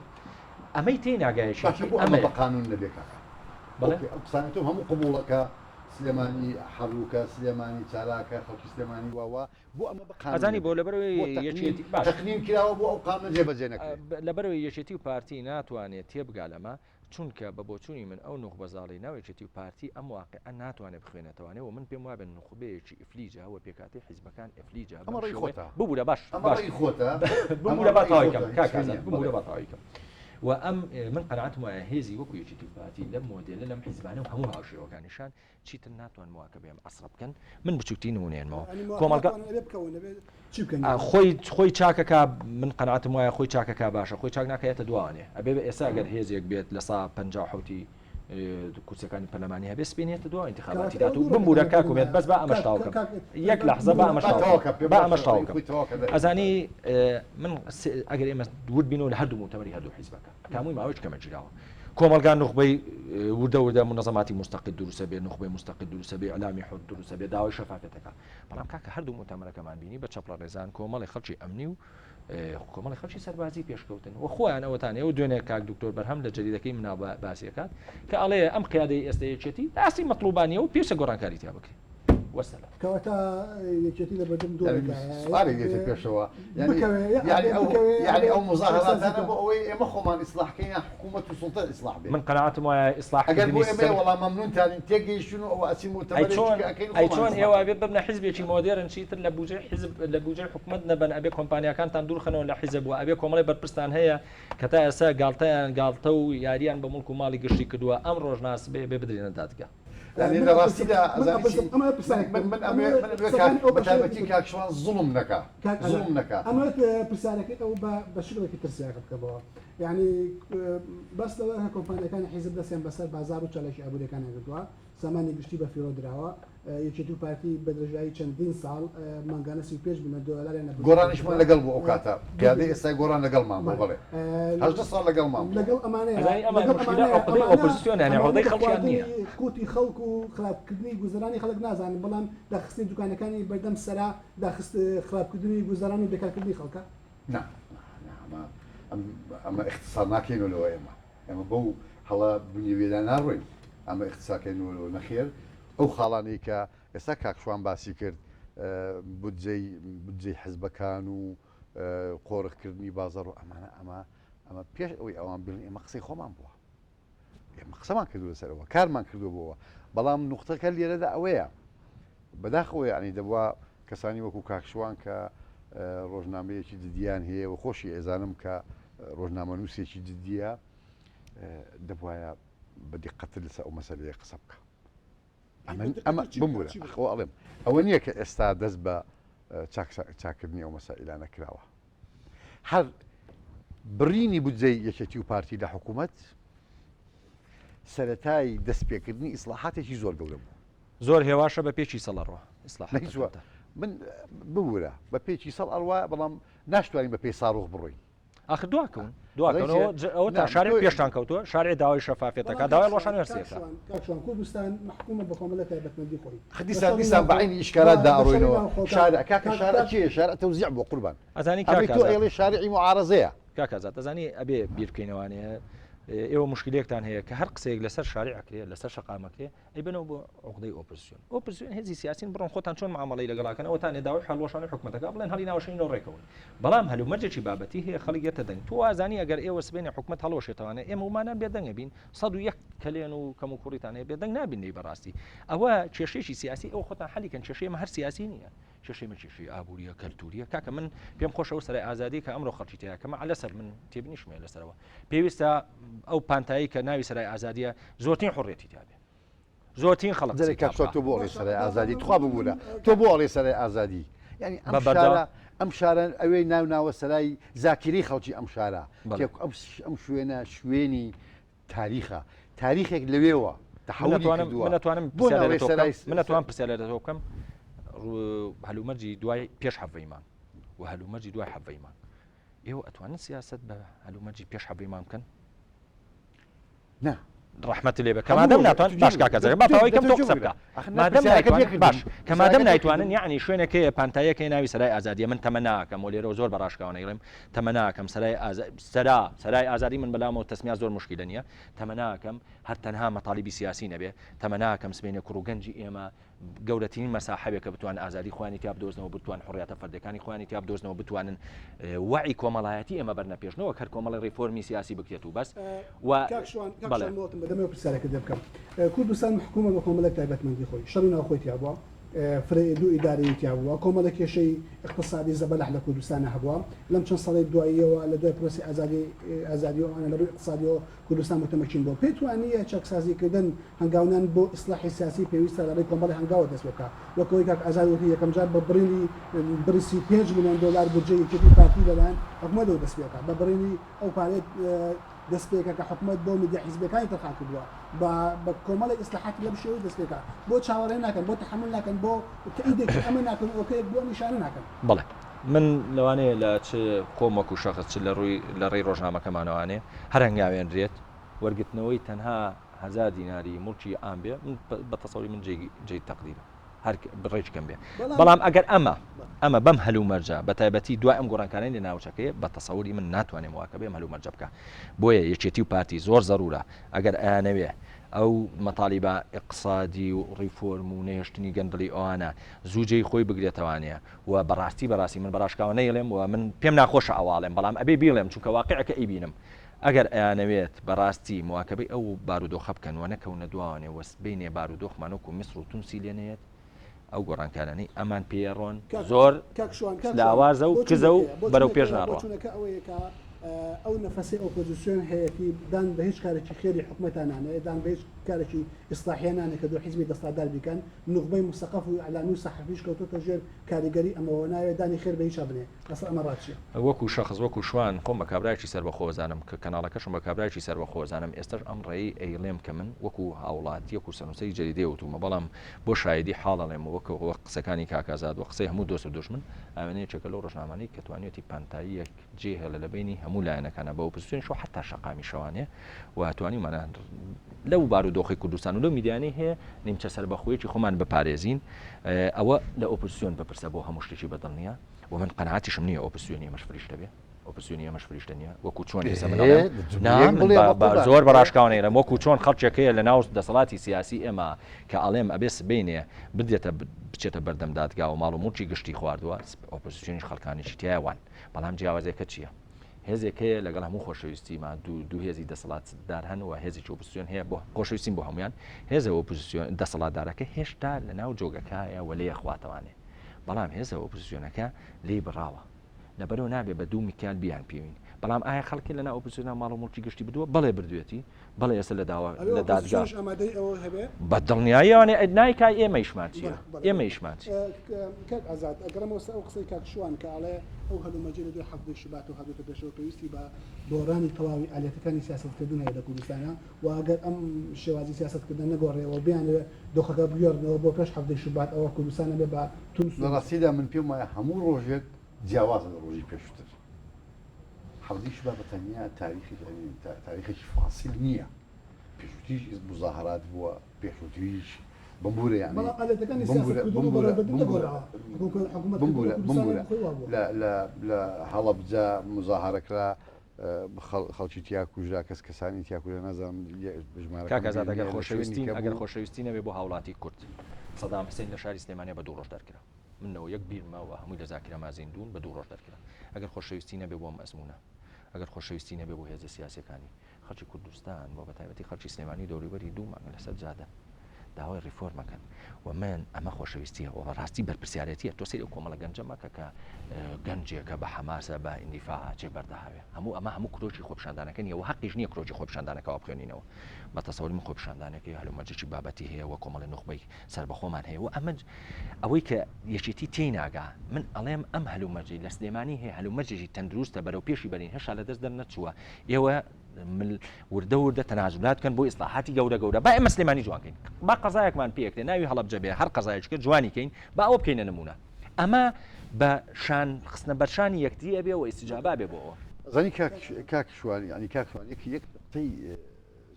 ئەمەی تێی ناگا باشە یەکێتی بۆ ئەمە ئەمەیە. بە قانون نەبێ کاکە؟ بەڵێ؟ ئۆکەی ئەو قسانەی تۆم هەموو قبوڵە کە سلێمانی حەڕوکە سلێمانی چالاکە خەڵکی سلێمانی وا وا بۆ ئەمە بە قانون ئەزانی بۆ نەبێ؟ لەبەرئەوەی بۆ تەقنین یەکێتی باش تەقنین کراوە بۆ ئەو قانونە جێبەجێ نەکرێ؟ لەبەرئەوەی یەکێتی و پارتی ناتوانێ تێبگا لەمە چونکە بە بۆچوونی من ئەو نوخبە زاڵەی ناو یەکێتی و پارتی ئەم واقیعە ناتوانێ بخوێنێتەوانێ و من پێم وابێ نوخبەیەکی ئیفلیجە و پێکهاتەی حیزبەکان ئیفلیجە ئەمە بەم ڕەئی شێوەیە خۆتە ببورە باش ئەمە باش ڕەئی خۆتە ئەمە ببورە با ڕەئی تەواوی خۆتە کەم هیچ کاک نییە ئازاد ببورە بەڵێ با تەواوی کەم. و ئەم من قەناعەتم وایە هێزی وەکو یەکێتی و پارتی لەم مۆدێلە لەم حیزبانە و هەموو هاوشێوەکانیشان چیتر ناتوان مواکەبەی ئەم عەسرە بکەن من بچووکترین نمونەیەنمەوە کۆمەڵگا خۆی خۆی چاکەکە من قەناعەتم وایە خۆی چاکەکە باشە خۆی چاک ناکەێتە دوانێ ئەبێ بە ئێستا گەر هێزێک بێت لە سا 57 کورسەکانی پەرلەمانی هەبێ سپێنێتە دو انتخاباتی دات و بمبورە کاک ومێت بەس با ئەمەش تاوکەم یەک لەحزە با ئەمەش با ئەمەش تاوکەم ئەزانی من ئەگەر ئێمە ورد بینەوە لە هەردوو موتەمەری هەردوو حیزبەکە کاموی ماوەی کەمە گیراوە کۆمەڵگا نوخبەی وردە وردە منەزەماتی مستەقل دروستە بێ نوخبەی مستەقل دروستە بێ ئیعلامی حور دروستە بێ داوای شەفافیەتەکە بەڵام کاکە هەردوو موتەمەرەکەمان بینی بە چەپڵە ڕێزان کۆمەڵی خەڵکی ئەمنی و کۆمەڵی خەڵکی سەربازی پێشکەوتن و خۆیان ئەوەتان ئێوە دوێنێ کاک دکتۆر بەرهەم لە جەریدەکەی منا باسیەکات کە ئەڵێ ئەم قیادەی ئێستا یەکێتی ئاستی مەطلوبانیە و پێویستە گۆڕانکاری تیا بکرێت. وەسەلام. کەواتە یەکێتی لە بەردەم دۆخێکدایە سوالێک دێتە پێشەوە یانی ئەو یانی ئەو مزاهراتانە بۆ ئەوەی ئێمە خۆمان ئیسلاح کەین یان حکوومەت و سوڵتە ئیسلاح بێ من قەناعەتم وایە ئیسلاح ئەگەر بۆ ئێمەیە وەڵا مەمنونتانین تێگەیشتون و ئەوە ئەچین موتەمەرێکی کە ئەکەین و ئەی چۆن ئێوە ئەبێ ببنە حیزبێکی مۆدێرن چیتر لە بوجەی حیزب لە بوجەی حکوومەت نەبەن ئەبێ کۆمپانیاکانتان دوورخەنەوە لە حیزب و ئەبێ کۆمەڵی بەرپرستان هەیە کە تا ئێستا گاڵتەیان گاڵتە و یاریان بە موڵک و ماڵی گشتی کردووە ئەمڕۆش ناسبێ بێ بدرێنە دادگا. یانی لە ڕاستیدا ئەزانی چی من من ئەمەوێ من ئەمەوێ کاک بە تایبەتی کاک شوان زوڵم نەکا زوڵم نەکا. ئەمەوێت پرسیارەکەی ئەو بە بە شکڵێکی تر سیاق بکەمەوە یانی باس لەوە کە کۆمپانیاکانی حیزب دەستیان بەسەر بازاڕ و چالاکی ئابووریەکانیان گرتووە سامانی گشتی بە فیڕۆ دراوە یەکێتی و پارتی بە درێژایی چەندین ساڵ مانگانە 35 ملیۆن دۆلاریان لە گۆڕانیشمان لەگەڵ بوو ئەو کاتە قیادەی ئێستای گۆڕان لەگەڵمان بوو بەڵێ 18 ساڵ لەگەڵمان بوو لەگەڵ ئەمانەیە ئەزانی ئەمان لەگەڵ مشکلە ئەمانەیە عقدەی ئەمانە ئۆپۆزسیۆن یانی ئەمانە عقدەی بە خەڵکیان خواردنی نییە. قوتی خەڵک و خراپکردنی گوزەرانی خەڵک نازانن بەڵام داخستنی دوکانەکانی بەردەم سەرا داخست خراپکردنی گوزەران و بێکارکردنی خەڵکە. نا نا ئەمە ئەمە ئیختصار ناکەینەوە لەوە ئێمە ئێمە بەو هەڵە بنیویەدا ناڕۆین ئەمە ئیختصار کەینەوە لەوە نەخێر ئەو خاڵانەی کە ئێستا کاک شوان باسی کرد بودجەی بودجەی حزبەکان و قۆرخکردنی بازاڕ و ئەمانە ئەمە ئەمە پێش ئەوەی ئەوان بڵێن ئێمە قسەی خۆمان بووە ئێمە قسەمان کردو لەسەرەوە کارمان کردو بۆەوە بەڵام نوختەکە لێرەدا ئەوەیە بەداخەوە یعنی دەبووە کەسانی وەکو کاکشوان کە ڕۆژنامەیەکی جدیان هەیە و خۆشی ئێزانم کە ڕۆژنامەنووسێکی جدیە دەبواە بە دیقەتر لەسەر ئەو مەسەلەیە قسە بکە ئەمن ئەمە بمبورە ئەخۆ ئەڵێم ئەوە نییە کە ئێستا دەست بە چاکردنی ئەو مەسائیلانە کراوە هەر بڕینی بودجەی یەکێتی و پارتی لە حکوومەت سەتای دەستپێکردنی ئیسلاحاتێکی زۆر گەورە بوو زۆر هێواشە بە پێکی سەڵ ئەڕوا ئیسلاحاتەکانتان. من ببورە بە پێکی سەڵ ئەڕوا بەڵام ناشتوانین بە پێی ساڕۆخ بڕۆین. ئاخر دواکەون دواکەونەوە ئەوە تا شارێ پێشتان کەوتووە شارێ داوای شەفافیەتەکە داوای ڕۆشان هەرسیەکە. کاک شوان کوردستان مەحکومە بە کۆمەڵێک تایبەتمەندی خۆی. دیسان دیسان بە عەینی ئیشکالات دا ئەڕۆینەوە شارع کاکە شارع چییە شارع تەوزیع بووە قوربان ئەزانی ئەمەی تۆ ئەیڵێ شارعی موعارەزەیە. کاک ئازاد ئەزانی ئەبێ بیر بکەینەوانێ ئێوە موشکیلەیەکتان هەیە کە هەر قسەیەک لەسەر شارع ئەکرێ لەسەر شەقام ئەکرێ ئەیبەنەوە بۆ عوقدەی ئۆپۆزسیۆن. ئۆپۆزسیۆن هێزی سیاسین بڕۆن خۆتان چۆن معامەڵەی لەگەڵ ئەکەن ئەوەتانێ داوای هەڵوەشانەوەی حکومەتەکە بڵێن هەڵی ناوەشێنینەوە ڕێکەون. بەڵام هەلومەرجێکی بابەتی هەیە خەڵک یەتە دەنگ. تۆ وازانی ئەگەر ئێوە سبەینێ حکومەت هەڵوەشێتەوانێ ئێمە ومانان بێدەنگ ئەبین 101 کەلێن و کەموکوڕیتان هەیە بێدەنگ نابین لێی بەڕاستی. ئەوە کێشەیەکی سیاسی ئێوە خۆتان حەلی کەن کێشەی ئێمە هەر سیاسی نییە. کێشەی من کێشەی ئابووریە کەلتوریە کاکە من پێم خۆشە ئەو سەرای ئازادی کە ئەمڕۆ خەڵکی تیا کەمە لەسەر من تێبینیشم هەیە لەسەرەوە پێویستە ئەو پانتایی کە ناوی سەرای ئازادیە زۆرترین حڕێتی تیا بێ زۆرترین خەڵک جارێ کاک تۆ بۆ ئەڵێ سەرای ئازادی تخوا ببوورە تۆ بۆ ئەڵێ سەرای ئازادی یعنی ئەم شارە ئەم شارە ئەوێ ناو ناوە سەرای زاکیری خەڵکی ئەم شارە ئەم شوێنە شوێنی تاریخە تاریخێک لەوێوە تەحەولی کردووە. من ئەتوانم بۆ پرسیار ناڵێ لە تۆ بکەم سەرای من ئەتوانم پرسیار لە تۆ بکەم هەلومەرجی دوای پێش حەڤەی مانگ و هەلومەرجی دوای حەڤەی مانگ ئێوە ئەتوانن سیاسەت بە هەلومەرجی پێش حەڤەی مانگ بکەن؟ نا ڕەحمەت لێ بێ کە مادەم ناتوان باش کاکە زەکە با تەواوی کەم تۆ قسە بکە مادەم نایتوان باش کە مادەم نایتوانن یعنی شوێنێک هەیە پانتاییەک هەیە ناوی سەرای ئازادیە من تەمەناکەم و لێرەوە زۆر بە ڕاشکاوانە ئەیڵێم تەمەناکەم سەرای ئازا سەرا سەرای ئازادی من بەلامەوە تەسمیا زۆر مشکیلە نییە تەمەناکەم هەر تەنها مەتالیبی سیاسی نەبێ تەمەناکەم سبەینێ کوڕ و گەنجی ئێمە گەورەترین مەساحەبێک کە بتوان ئازادی خۆیانی تیا بدۆزنەوە بتوان حڕیاتە فەردەکانی خۆیانی تیا بدۆزنەوە بتوانن وعی کۆمەڵایەتی ئێمە بەرنە پێشنەوە هەر کۆمەڵی ڕیفۆرمی سیاسی بکرێت و بەس و بەڵێ بەدەمەوە پرسیارەکە دەبکەم کوردستان محکومە بە کۆمەڵێک تایبەتمەندی خۆی شەڕی ناوخۆی تیا بووە. فرە دوو ئیدارەیی تیا بووە، کۆمەڵێک کێشەی ئیقتسادی زەبەلاح لە کوردستانا هەبووە، لەم چەند ساڵەی دواییەوە لە دوای پرۆسەی ئازادی ئازادی و ئەوانە لە ڕووی ئیقتسادیەوە کوردستان موتەمەکین بووە. پێت وا نییە چاکسازی کردن، هەنگاونان بۆ ئیسلاحی سیاسی پێویستە لە ڕێی کۆمەڵێ هەنگاوە دەست پێ بکا؟ وەک ئەوەی کاک ئازاد وتی یەکەم جار بە بڕینی بڕی 35 ملیۆن دۆلار بودجەی یەکێتی و پارتی لەلایەن حکومەتەوە دەست پێ بکا، بە بڕینی ئەو پارەیە دەست پێکا کە حکومەت بۆ میدیا حیزبیەکانی تەرخان کردووە بە بە کۆمەڵێک ئیسلاحاتی لەم شێوەی دەست پێکا بۆ چاوەڕێ ناکەن بۆ تەحەمول ناکەن بۆ تەئیدێکی ئەمە ناکەن و ئۆکەیەک بۆ ئەم ئیشانە ناکەن. بەڵێ من لەوانەیە لە چ خۆم وەکو شەخس چ لە ڕووی لە ڕێی ڕۆژنامەکەمانەوانێ هەر هەنگاوێنرێت وەرگرتنەوەی تەنها هەزار دیناری موڵکی عام بێ من بە تەسەوری من جێی جێی تەقدیرە. هەر بڕێکی کەم بێ بەڵام ئەگەر ئەمە ئەمە بەم هەلومەرجە بە تایبەتی دوای ئەم گۆڕانکارانی لە ناوچەکەی بە تەسەوری من ناتوانێت واکە بێم هەلومەرجە بکە بۆیە یەکێتی و پارتی زۆر زەرورە ئەگەر ئەیانەوێ ئەو مەتالیبە ئیقتسادی و ڕیفۆرم و نەهێشتنی گەندڵی ئەوانە زوو جێی خۆی بگرێتەوانەیە و بەڕاستی بەڕاستی من بەڕاشکاوە نەیڵێم و من پێم ناخۆشە ئەواڵێم بەڵام ئەبێ بیڵێم چونکە واقعەکە ئەیبینم ئەگەر ئەیانەوێت بەڕاستی مواکەبەی ئەو بارودۆخە بکەن و نەکەونە دواوانێ و سبەینێ بارودۆخمان وەکو میسر و تونسی لێ نەیەت، ئەو گۆڕانکارانەی ئەمان پێی ئەڕۆن زۆر لاوازە و کزە و بەرەو پێش ناڕوا. بۆچوونەکە ئەوەیە کە ئەو نەفەسەی ئۆپۆزیسیۆن هەیەتی دان بە هیچ کارێکی خێری حکومەتا نانێ، دان بە هیچ کارێکی ئیسلاحیە نانێ کە دوو حیزبی دەسڵاتدار بیکەن، نوخبەی موسەقەف و ئیعلامی و سەحەفیش کەوتۆتە ژێر کاریگەری ئەمەوە ناوێ دانی خێر بە هیچا بنێ. لەسەر ئەمە ڕات چیە؟ وەکو شەخس وەکو شوان خۆم بە کابرایەکی سەربەخۆ ئەزانم کە کەناڵەکەشم بە کابرایەکی سەربەخۆ ئەزانم ئێستاش ئەم ڕێی ئەیڵێم کە من وەکو هاوڵاتیەک و سەرنوسەری جەریدەی وتومە بەڵام بۆ شایدی حاڵ ئەڵێم وەکو وەک قسەکانی کاک ئازاد و قسەی هەموو دۆست و دوژمن ئاوێنە یەکێکە لەو ڕۆژنامانەی کە توانیویەتی پانتاییەک جێ هێڵێ لە بەینی هەموو لایەنەکانا بە ئۆپۆزسیۆنیش و حەتا شەقامیشەوانێ و توانیومانە لەو بارودۆخی کوردستان و لەو میدیانەی هەیە نیمچە سەربەخۆیەکی خۆمان بپارێزین ئەوە لە ئۆپۆزسیۆن بپرسە بۆ هەموو شتێکی بەدڵ نییە و من قەناعەتیشم نییە ئۆپۆزسیۆنی ئێمەش فریشتە بێ ئۆپۆزسیۆنی ئێمەش فریشتە نییە وەکو چۆن ئێستا من ئەڵێم نا من زۆر بە ڕاشکاوە نەیڵێم وەکو چۆن خەڵکێک هەیە لە ناو دەسەڵاتی سیاسی ئێمە کە ئەڵێم ئەبێ سبەینێ بدرێتە بچێتە بەردەم دادگا و ماڵ و موڵکی گشتی خواردووە ئۆپۆزسیۆنیش خەڵکانێکی تایە وان بەڵام جیاوازیەکە چییە؟ هێزێک هەیە لەگەڵ هەموو خۆشەویستیمان دوو هێزی دەسەڵاتدار هەن و هێزێکی ئۆپۆزسیۆن هەیە بۆ خۆشەویستیم بۆ هەمویان هێزە ئۆپۆزسیۆن دەسەڵاتدارەکە هێشتا لە ناو جۆگەکایە و لێ خواتەوانێ بەڵام هێزە ئۆپۆزسیۆنەکە لێی بڕاوە لەبەرەوە نابێ بە دوو میکیال بیان پێوین بەڵام ئایا خەڵکی لەنا ئۆپۆزسیۆنە ماڵ و موڵکی گشتی بدووە بەڵێ بردوێتی بەڵێ ئێستا لە داوا لە دادگا بە دڵنیاییەوانێ نایکا ئێمە ئیشمان چییە ئێمە ئیشمان چییە؟ کاک ئازاد ئەگەڕێمەوە سەر ئەو قسەی کاک شوان کە ئەڵێ ئەو هەلومەرجەی لە دوای حەڤدەی شوباتەوە هاتۆتە پێشەوە پێویستی بە گۆڕانی تەواوی ئالیەتەکانی سیاسەتکردن هەیە لە کوردستانا و ئەگەر ئەم شێوازی سیاسەتکردنە نەگۆڕێ و بیانەوێ دۆخەکە بگێڕنەوە بۆ پێش حەڤدەی شوبات ئەوە کوردستان ئەبێ بە تونس لە ڕاستیدا من پێم وایە هەموو ڕۆژێک جیاوازە لە ڕۆژی پێشووتر. حەڤدەی شوبات بە تەنیا تاریخی تاریخێکی فاسیل نییە. پێشووتریش مزاهرات بووە، پێشووتریش بمبورە یانی بەڵام ئالێتەکانی سیاسەتکردن و بەڕێوەبردن نەگۆڕاوە. بمبورە بمبورە لە لە لە هەڵەبجە مزاهرە کرا خەڵکی تیا کوژرا کەس کەسانی تیا کوژرا نازانم ژمارەکەم کاک ئازاد ئەگەر خۆشەویستی ئەگەر خۆشەویستی نەبێ بۆ هاوڵاتی کورد سەدام حسین لە شاری سلێمانیە بە دوو ڕۆژ دەرکرا من نەوە یەک بیرمە و هەمووی لە زاکیرەما زیندوون بە دوو ڕۆژ دەرکرا ئەگەر خۆشەویستی نەبێ بۆ ئەم ئەزموونە ئەگەر خۆشەویستی نەبێ بۆ هێزە سیاسیەکانی خەڵکی کوردستان و بە تایبەتی خەڵکی سلێمانی و دەوروبەری دوو مانگە لەسەر جادەن داوای ڕیفۆرم ئەکەن و من ئەمە خۆشەویستیە و بەڕاستی بەرپرسیارەتیە تۆ سەیری ئەو کۆمەڵە گەنجە مەکە کە گەنجێکە بە حەماسە بە ئیندیفاع ئەچێ بەردەهاوێ هەموو ئەمە هەموو کرۆکی خۆپیشاندانەکە نییە و حەقیش نییە کرۆکی خۆپیشاندانەکە وا بخوێنینەوە بە تەسەوری من خۆپیشاندانەکەی هەلومەرجێکی بابەتی هەیە و کۆمەڵی نوخبەی سەربەخۆمان هەیە و ئەمە ئەوەی کە یەکێتی تێی ناگا من ئەڵێم ئەم هەلومەرجی لە سلێمانی هەیە هەلومەرجێکی تەندروستە بەرەو پێشی بەرین هێشتا لە دەست دەرنەچووە ئێوە مل وردە وردە تەنازولات بکەن بۆ ئیسلاحاتی گەورە گەورە با ئێمە سلێمانی جوان کەین با قەزایەکمان پێکرێ ناوی هەڵەبجە بێ هەر قەزایەکی کە جوانی کەین با ئەوە بکەینە نمونە ئەمە بە شان خستنە بەرشانی یەکتری ئەبێ و ئیستیجابا بێ بۆ ئەوە. زانی کاک کاک شوان یانی کاک شوان یەک یەک نوقتەی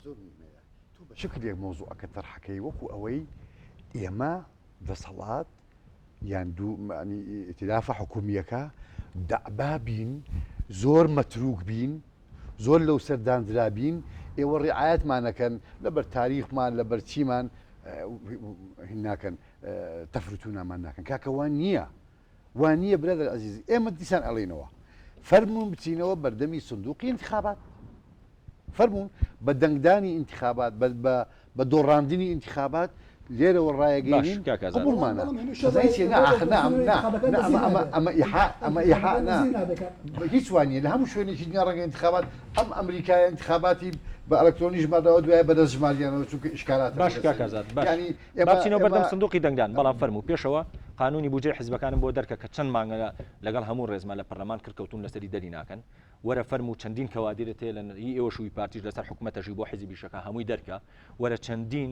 زۆر مهمەیە تۆ بە شکلێک مەوزوعەکە تەرحەکەی وەکو ئەوەی ئێمە دەسەڵات یان دوو معنی ئیتلافە حکومییەکە دەعبا بین زۆر مەتروک بین زۆر لەو سەر داندرابین ئێوە ڕعایەتمان نەکەن لەبەر تاریخمان لەبەر چیمان هین ناکەن تەفرتونامان ناکەن کاکە وان نییە وا نییە برادەر عزیز ئێمە دیسان ئەڵێنەوە فەرمونون بچینەوە بەردەمی سندوقی انتخابات فەرموون بە دەنگدانی ئینتخابات بە دۆڕاندنی ئینتخابات. لێرەوە باش ڕایەگەینین کاک ئازاد. قبوڵمانە بەڵام هەمیشە ئەزانی چیە نا ئاخر نا بزوتنەوەی نا انتخابەکان نا دەزیر ئەمە ئەمە نابێ ئەمە ئیحا ئەمە ئیحا انتخابەکان نا دەزیر نابێ کاک هیچ وا نییە لە هەموو شوێنێکی دنیا ڕەنگە انتخابات ئەم ئەمریکایە انتخاباتی بە ئەلکترۆنی ژمارداوە دوایە بەدەست ژماردیانەوە چونکە ئیشکالات باش هەبوو کاک لەسەری ئازاد باش یانی با ئێمە بچینەوە ئێمە بەردەم سندوقی دەنگدان بەڵام فەرموو پێشەوە قانونی بودجەی حزبەکانم بۆ دەرکە کە چەند مانگە لەگەڵ هەموو ڕێزما لە پەرلەمان کرکەوتون لەسەری دەری ناکەن وەرە فەرموو چەندین کەوادیرت هەیە لە هی ئێوەش و هی پارتیش لەسەر حکومەتەشی بۆ حیزب ئیشەکا هەمووی دەرکە وەرە چەندین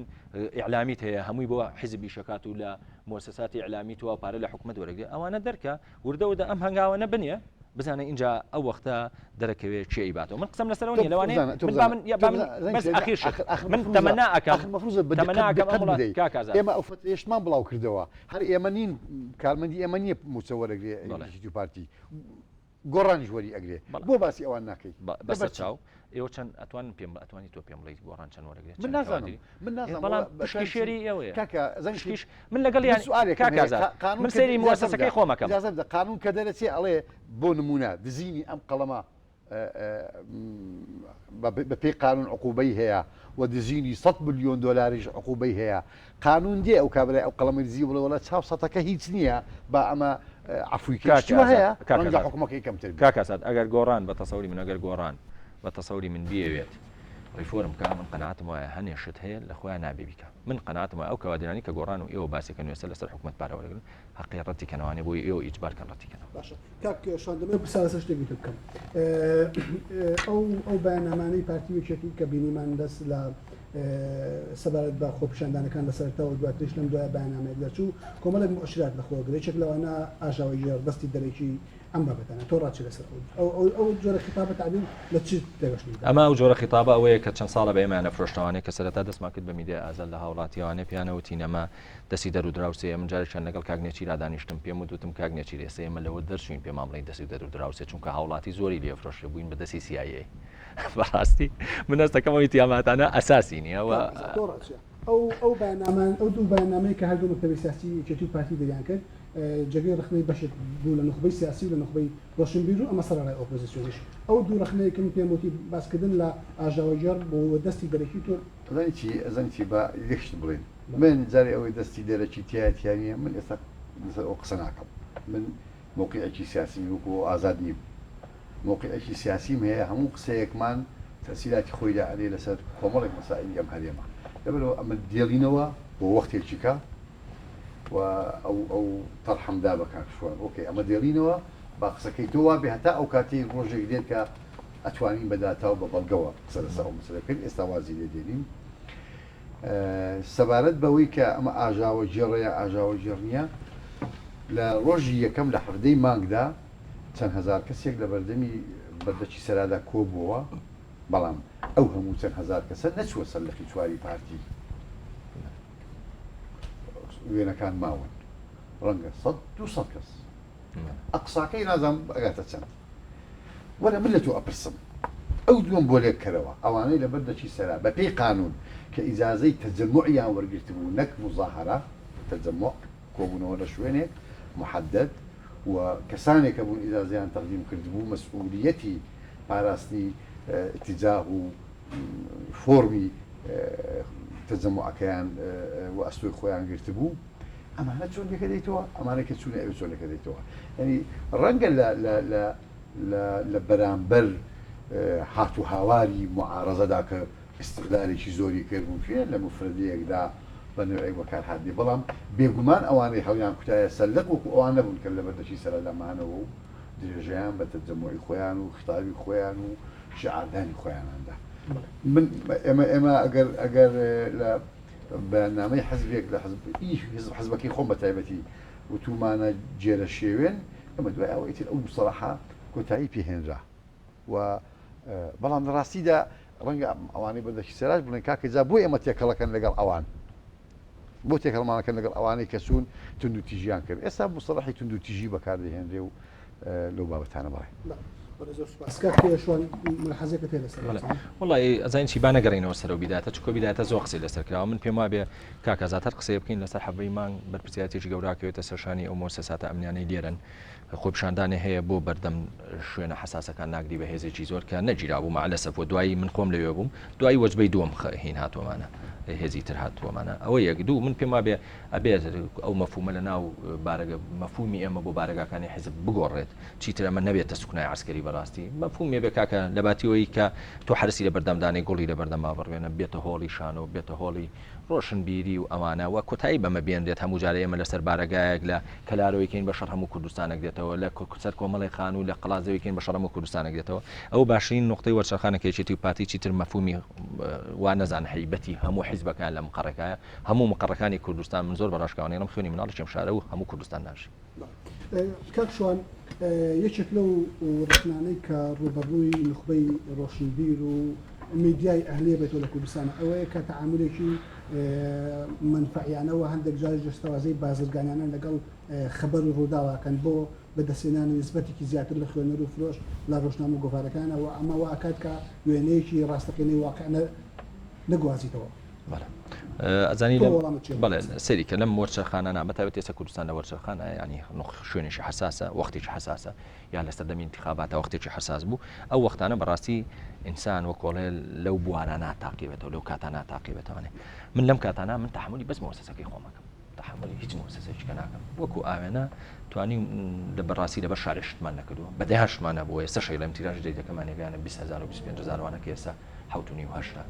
ئیعلامیت هەیە هەمووی بۆ حیزب ئیشەکات و لە موسساتی ئیعلامی تواو پارە لە حکومەت وەرەگرێ ئەوانە دەرکە وردە وردە ئەم هەنگاوانە بنێ بزانە ئینجا ئەو وەختە دەرەکەوێ کێ ئەیباتەوە من قسەم لەسەرەوە تۆ نییە لەوانەیە بزانە تۆ من با بزانە من یا تۆ با من بزانە زانی بەس چیە ئەخیر شت ئاخر ئاخر من مەفروزە تەمەنا ئەکەم ئاخر مەفروزە بە تەمەنا دقەت ئەکەم ئەم دقەت وڵات بدەی کاک ئازاد ئێمە ئەو فترەیەشمان بڵاو کردەوە هەر ئێمە نین کارمەندی ئێمە نییە مووچە وەرەگرێ بەڵێ یەکێتی و پارتی گۆڕانیش وەری ئەگرێ بەڵێ. بۆ باسی ئەوان ناکەی بەسەر لەبەر چی؟ چاو ئێوە چەند ئەتوانن پێم ئەتوانی تۆ پێم بڵێیت گۆڕان چەند وەرەگرێت من چەند نازانم کەوادری من ئێ نازانم بەڵام وەڵا بە پشکی چی شێری ئێوەیە کاکە ئەزانی چی پشکیش من لەگەڵ من یان سوالێکم کاک هەیە ئازاد قا- قانون من کە سەیری ئیجازە موەسەسەکەی بدە خۆم ئەکەم ئیجازە بدە قانون کە دەرەچێ ئەڵێ بۆ نمونە دزینی ئەم قەڵەمە بە پێی قانون عقوبەی هەیە و دزینی 100 ملیۆن دۆلاریش عقوبەی هەیە قانون دێ ئەو کابرای ئەو قەڵەمەی دزی بڵێ وەڵا چاو سەتەکە هیچ نییە با ئەمە عەفوی کەین کاک شتی وا ئازاد هەیە کاک ڕەنگە ئازاد حوکمەکەی کەمتر بێ. کاک ئازاد ئەگەر گۆڕان بە تەسەوری من ئەگەر گۆڕان بە تەسەوری من بیەوێت ڕیفۆرم بکا من قەناعەتم وایە هەنێ شت هەیە لە خۆیان نابێ بیکا من قەناعەتم وایە ئەو کەوادرانەی کە گۆڕان و ئێوە باسێکە نوێسە لەسەر حکومەت پارە وەرەگرن هەقی ڕەتی کەنەوانێ بۆی ئێوە ئیجبار کەن ڕەتی کەنەوە. باشە کاک شوان دەمەوێت پرسیار لەسەر شتێکی تر بکەم ئەو ئەو بەیاننامانەی پارتی و یەکێتی کە بینیمان دەست لە سەبارەت بە خۆپیشاندانەکان لە سەرەتاوە دواتریش لەم دوایە بەیاننامەیەک دەرچوو کۆمەڵێک مؤشرات لەخۆ گرت یەکێک لەوانە ئاژاوەگێڕ دەستی دەرەکی ئەم بابەتانە تۆ ڕات چی لەسەر ئەو ئەو ئەو جۆرە خیتابە تەعبیر لە چ تێگەشتنێک ئەمە ئەو جۆرە خیتابە ئەوەیە کە چەند ساڵە بە ئێمەیان ئەفرۆشتەوانێ کە سەرەتا دەستمان کرد بە میدیای ئازاد لە هاوڵاتیەوانێ پێیان ئەوتین ئەمە دەستی دەر و دراوسێیە من جارێکیان لەگەڵ کاک نێچیرا دانیشتم پێم وت وتم کاک نێچیر ئێستا ئێمە لەوە دەرچووین پێمان بڵێین دەستی دەر و دراوسێ چونکە هاوڵاتی زۆری لێ ئەفرۆشرێ بووین بە دەستی سی ئای ئەی بەڕاستی من هەستەکەم ئەو ئیتیاماتانە ئەساسی نییە و کاک ئازاد تۆ ڕات چیە؟ ئەو ئەو بەیاننامە ئەو دوو بەیاننامەی کە هەردوو مەکتەبی سیاسی یەکێتی و پارتی دەریان کرد جێگەی ڕەخنەی بەشێک بوو لە نوخبەی سیاسی و لە نوخبەی ڕۆشنبیر و ئەمە سەرەڕای ئۆپۆزیسیۆنیش ئەو دوو ڕەخنەیە کە من پێم وتی باسکردن لە ئاژاوەگێڕ بۆ دەستی دەرەکی تۆ ئەزانی چی ئەزانی چی با یەک شت بڵێین من جارێ ئەوەی دەستی دەرەکی تیایە تیا نییە من ئێستا لەسەر ئەو قسە ناکەم من مەوقیعێکی سیاسیم وەکو ئەو ئازاد نیم مەوقیعێکی سیاسیم هەیە هەموو قسەیەکمان تەسیلاتی خۆی دائەنێ لەسەر کۆمەڵێک مەسائیلی ئەم هەرێمە لەبەرئەوە ئەمە دێڵینەوە بۆ وەختێکی کە و ئەو ئەو تەرحەم دا بە کاک شوان ئۆکەی ئەمە دێڵینەوە با قسەکەی تۆ وابێ هەتا ئەو کاتەی ڕۆژێک دێت کە ئەتوانین بە داتا و بە بەڵگەوە قسە لەسەر ئەو مەسەلە بکەین ئێستا وازی لێ دێنین سەبارەت بەوەی کە ئەمە ئاژاوەگێڕە یا ئاژاوەگێڕ نییە لە ڕۆژی یەکەم لە حەڤدەی مانگدا چەند هەزار کەسێک لە بەردەمی بەردەکی سەرادا کۆبووەوە بەڵام ئەو هەموو چەند هەزار کەسە نەچووە سەر لقی چواری پارتی وێنەکان ماون ڕەنگە سەد دوو کەس ئەقساکەی نازانم ئەگاتە چەند. وەرە من لە تۆ ئەپرسم ئەو دووەم بۆ لێک کەرەوە ئەوانەی لەبەر دەچی سەرا بە پێی قانوون کە ئیجازەی تەجەموعیان وەرگرتبوو نەک موزاهەرە تەجەموع کۆبوونەوە لە شوێنێک موحەدەد و کەسانێک هەبوون ئیجازەیان تەقدیم کردبوو مەسئولیەتی پاراستنی ئیتجاه و فۆرمی تەجەموعەکەیان وەئەستۆی خۆیان گرتبوو. ئەمانە چۆن لێکە دەیتەوە ئەمانە کە چوونە ئەوێ چۆن لێکە دەیتەوە یعنی ڕەنگە لە لە لە لە لە بەرامبەر هات و هاواری معارەزەدا کە ئیستغلالێکی زۆری کرد ممکنە لە مفرەدەیەکدا بە نەوعێک بەکار هاتبێ بەڵام بێگومان ئەوانەی هەڵیان کوتایە سەر لق وەکو ئەوان نەبوون کە لەبەر دەچی سەرەدا مانەوە و درێژەیان بە تەجەموعی خۆیان و خیتابی خۆیان و شیعاردانی خۆیاناندا من ئێمە ئێمە ئەگەر ئەگەر لە بەیاننامەی حزبێک لە حزب ئی حزب حزبەکەی خۆم بە تایبەتی وتومانە گێرە شێوێن ئەمە دوای ئەوە ئیتر ئەو مستەڵەحە کۆتایی پێهێنرا و بەڵام لە ڕاستیدا ڕەنگە ئەوانەی بەردەکی سەراش بڵێن کاکە جا بۆ ئێمە تێکەڵەکەن لەگەڵ ئەوان بۆ تێکەڵمانەکەن لەگەڵ ئەوانەی کە چوون توندوتیژیان کرد ئێستا مستەڵەحی توندوتیژی بەکاردەهێنرێ و لەو بابەتانە بەڵێ. بەڵێ زۆر سوپاس کاک شوان ملاحەزەکەت هەیە لەسەر بەڵێ وەڵی ئەزانین چی با نەگەڕێینەوە سەر ئەو بیدایەتە چونکە بیدایەتە زۆر قسەی لەسەر کراوە من پێم وابێ کاک ئازاد هەر قسەیە بکەین لەسەر حەڤەی مانگ بەرپرسیارێتیەکی گەورە ئەکەوێتە سەر شانی ئەو مۆسەساتە ئەمنیانەی لێرەن خۆپیشاندانێ هەیە بۆ بەردەم شوێنە حەساسەکان ناگری بە هێزێکی زۆر کە نەگیرابوو مەعلەسەف و دوایی من خۆم لەوێ بووم دوایی وەجبەی دووەم هین هاتووەمانە. هێزی تر هاتووەمانە ئەوە یەک دوو من پێم وابێ ئەبێت ئەو مەفهومە لە ناو بارەگە مەفهومی ئێمە بۆ بارەگاکانی حیزب بگۆڕێت چیتر ئەمە نەبێتە سوکنای عەسکەری بەڕاستی مەفهومی بێ کاکە لە باتیەوەی کە تۆ حەرسی لە بەردەم دانەی گوڵی لە بەردەما بڕوێنە بێتە هۆڵی شانۆ بێتە هۆڵی ڕۆشنبیری و ئەوانە وە کۆتایی بەمە بێنرێت هەموو جارە ئێمە لەسەر بارەگایەک لە کەلارەوەی کەین بە شەڕ هەموو کوردستانێک دێتەوە لە سەر کۆمەڵی خانوو لە قەڵادزێوەی کەین بە شەڕ هەموو کوردستانێک دێتەوە ئەوە باشترین نوقتەی وەرچەرخانە کە یەکێتی و پارتی چیتر مەفهومی وا نەزان هەیبەتی هەموو حیزبەکان لە مقەڕێکایە هەموو مقەڕەکانی کوردستان من زۆر بە ڕاشکاوانەی ئەڵێم خوێنی مناڵی چەم شارە و هەموو کوردستان ناژی. کاک شوان یەکێک لەو ڕەخنانەی کە ڕووبەڕووی نوخبەی ڕۆشنبیر و میدیای ئەهلیە بێتەوە لە کوردستان ئەوەیە کە تەعامولێکی مەنفەعیانە و هەندێک جاریش دەستەوازەی بازرگانیانە لەگەڵ خەبەر و ڕووداواکەن بۆ بەدەستهێنانی نسبەتێکی زیاتر لە خوێنەر و فرۆش لە ڕۆژنامە و گۆڤارەکانە و ئەمە وا ئەکات کە وێنەیەکی ڕاستەقینەی واقع نەگوازیتەوە. بەڵێ ئەزانی لەم بەڵێ سەیری کە لەم وەرچەرخانانە بە تایبەت ئێستا کوردستان لە وەرچەرخانە ینی شوێنێکی حساسە وەختێکی حساسە یا لە سەردەمی انتخاباتە وەختێکی حساس بوو ئەو وەختانە بەڕاستی ئینسان وەکۆڵێ لەو بوارانە تاقیبێتەوە لەو کاتانە تاقیبێتەوەێ من لەم کاتانە من تحملی بەس مۆسەسەکەی خۆمەکەم تحملی هیچ مۆسەسێکی کە ناکەم وەکو ئاوێنە توانی لە بەڕاستی لەبەر شارێ شتمان نەکردووە بەدەیان شتمان نەبووە ئێستا شەیڵێم تیراژ دەیدەکەمان یەکانە 20هزار و 25هزار وانە کە ئێستا حەوت و نیو هەشتە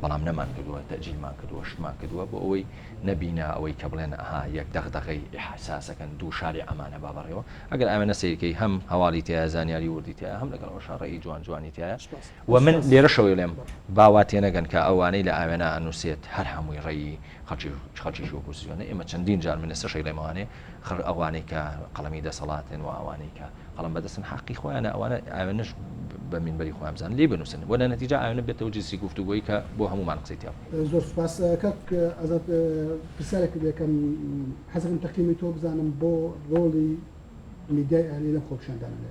بەڵام نەمان کردووە تەجیلمان کردووە شتمان کردووە بۆ ئەوەی نەبینە ئەوەی کە بڵێن ئەها یەک دەغدەغەی ئیحساسەکەن دوو شاری ئەمانە با بەڕێوە ئەگەر ئاوێنە سەیرکەی هەم هەواڵی تایە زانیاری وردی تایە هەم لەگەڵ ئەوەشا ڕێی جوان جوانی تایە و من لێرەشەوەی ڵێم باوا تێنەگەن کە ئەوانەی لە ئاوێنە ئەنووسێت هەر هەمووی ڕێی خەڵکی خەڵکیش ئۆپۆزیسیۆنە ئێمە چەندین جار من ئێستا شەیڵێم ئەوانەی خڕ ئەوانەی کە قەڵەمی دەسەڵاتن و ئەوانەی کە قەڵەم بەدەستن حەقی خۆیانە ئەوانە ئاوێنەش بە مینبەری خۆیان بزانن لێی بنووسن و لە نەتیجە ئاوێنە بێتەوە جنسی گفتوگۆی کە بۆ هەموومان قسەی تیا بکەین. زۆر سوپاس کاک ئازاد پرسیارێکت لێکەم حەزەکەم تەقیمی تۆ بزانم بۆ ڕۆڵی میدیای ئەهلی لەم خۆپیشاندانە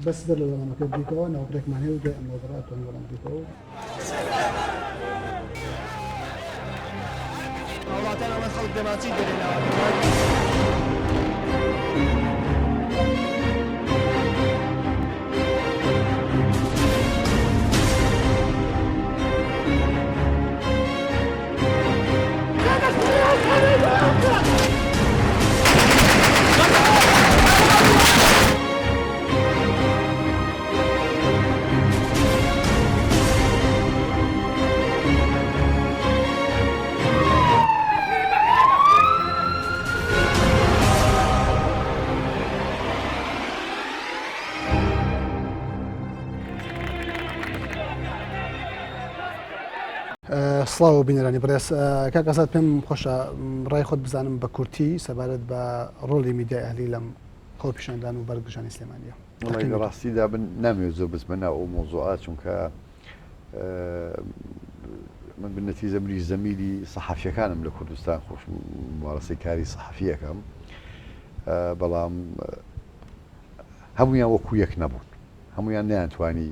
بەس بەر لە وەڵامەکە بدەیتەوە ناوبڕێکمان هەیە و دوای ئەم ناوبڕە ئەتوانی وەڵام بدەیتەوە. هاوڵاتیان ئەڵێن خەڵک دەمانچەی دەرهێناوە. سڵاو بینەرانی بەڕێز کاک ئازاد پێم خۆشە ڕای خۆت بزانم بە کورتی سەبارەت بە ڕۆڵی میدیای ئەهلی لەم خۆپیشاندان و بەرگژانی سلێمانیە. وەڵی لە ڕاستیدا من نامەوێت زۆر بچمە ناو ئەو مەوزوعە چونکە من بنەتیزە منیش زەمیلی سەحەفیەکانم لە کوردستان خۆش ممارەسەی کاری سەحەفیەکەم بەڵام هەمویان وەکو یەک نەبوون هەمویان نەیانتوانی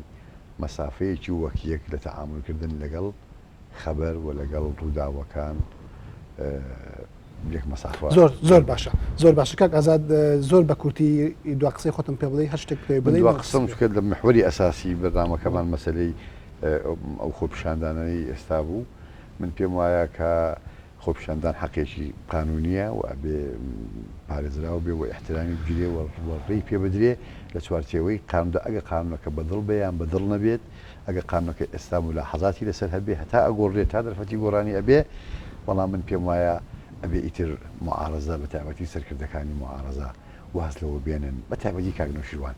مەسافەیەکی وەک یەک لە تەعامولکردن لەگەڵ خەبەر و لەگەڵ ڕووداوەکان یەک مەسافە. زۆر زۆر باشە زۆر باشە کاک ئازاد زۆر بە کورتی دوا قسەی خۆتم پێ بڵێی هەر شتێک پێ بڵێی دوا قسەم چونکە لە محوەری ئەساسی بەرنامەکەمان مەسەلەی ئەو خۆپیشاندانەی ئێستا بوو من پێم وایە کە خۆپیشاندان حەقێکی قانونیە و ئەبێ پارێزراو بێ و ئیحترامی بگیرێ و ڕێی پێ بدرێ لە چوارچێوەی قانوندا ئەگە قانونەکە بە دڵ بێ یان بە دڵ نەبێت ئەگە قانونەکە ئێستا مولاحەزاتی لەسەر هەبێ هەتا ئەگۆڕدرێ تا دەرفەتی گۆڕانی ئەبێ بەڵام من پێم وایە ئەبێ ئیتر موعارەزە بە تایبەتی سەرکردەکانی موعارەزە واز لەوە بێنن بە تایبەتی کاک نەوشیروان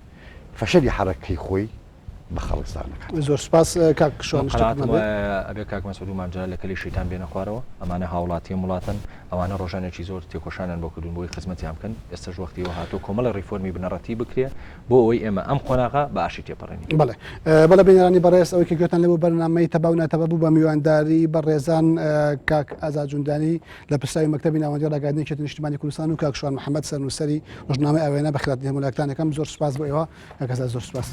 فەشەلی حەرەکەی خۆی بە خەڵک زاڵ نەکات. زۆر سوپاس کاک شوان من شتێکت قەناعەتم مابێ. وایە ئەبێ کاک مەسعود و مام جەلال لە کەلی شەیتان بێنە خوارەوە ئەمانە هاوڵاتی ئەم وڵاتەن ئەوانە ڕۆژانێکی زۆر تێکۆشانیان بۆ کردوون بۆی خزمەتیان بکەن ئێستەش وەختی ئەوە هاتووە کۆمەڵێ ڕیفۆرمی بنەڕەتی بکرێ بۆ ئەوەی ئێمە ئەم قۆناغە بە ئاشتی تێپەڕێنین. بەڵێ بەڵێ بینەرانی بەڕێز ئەوەی کە گوێتان لێ بوو بەرنامەی تەبا و ناتەبا بوو بە میوانداری بەڕێزان کاک ئازاد جوندانی لە پرسراوی مەکتەبی ناوەندی ڕاگەیاندنی یەکێتی نیشتیمانی کوردستان و کاک شوان محەمەد سەرنووسەری ڕۆژنامەی ئاوێنە بەخێرهاتنی هەموو لایەکتان ئەکەم زۆر سوپاس بۆ ئێوە کاک ئازاد زۆر سوپاس.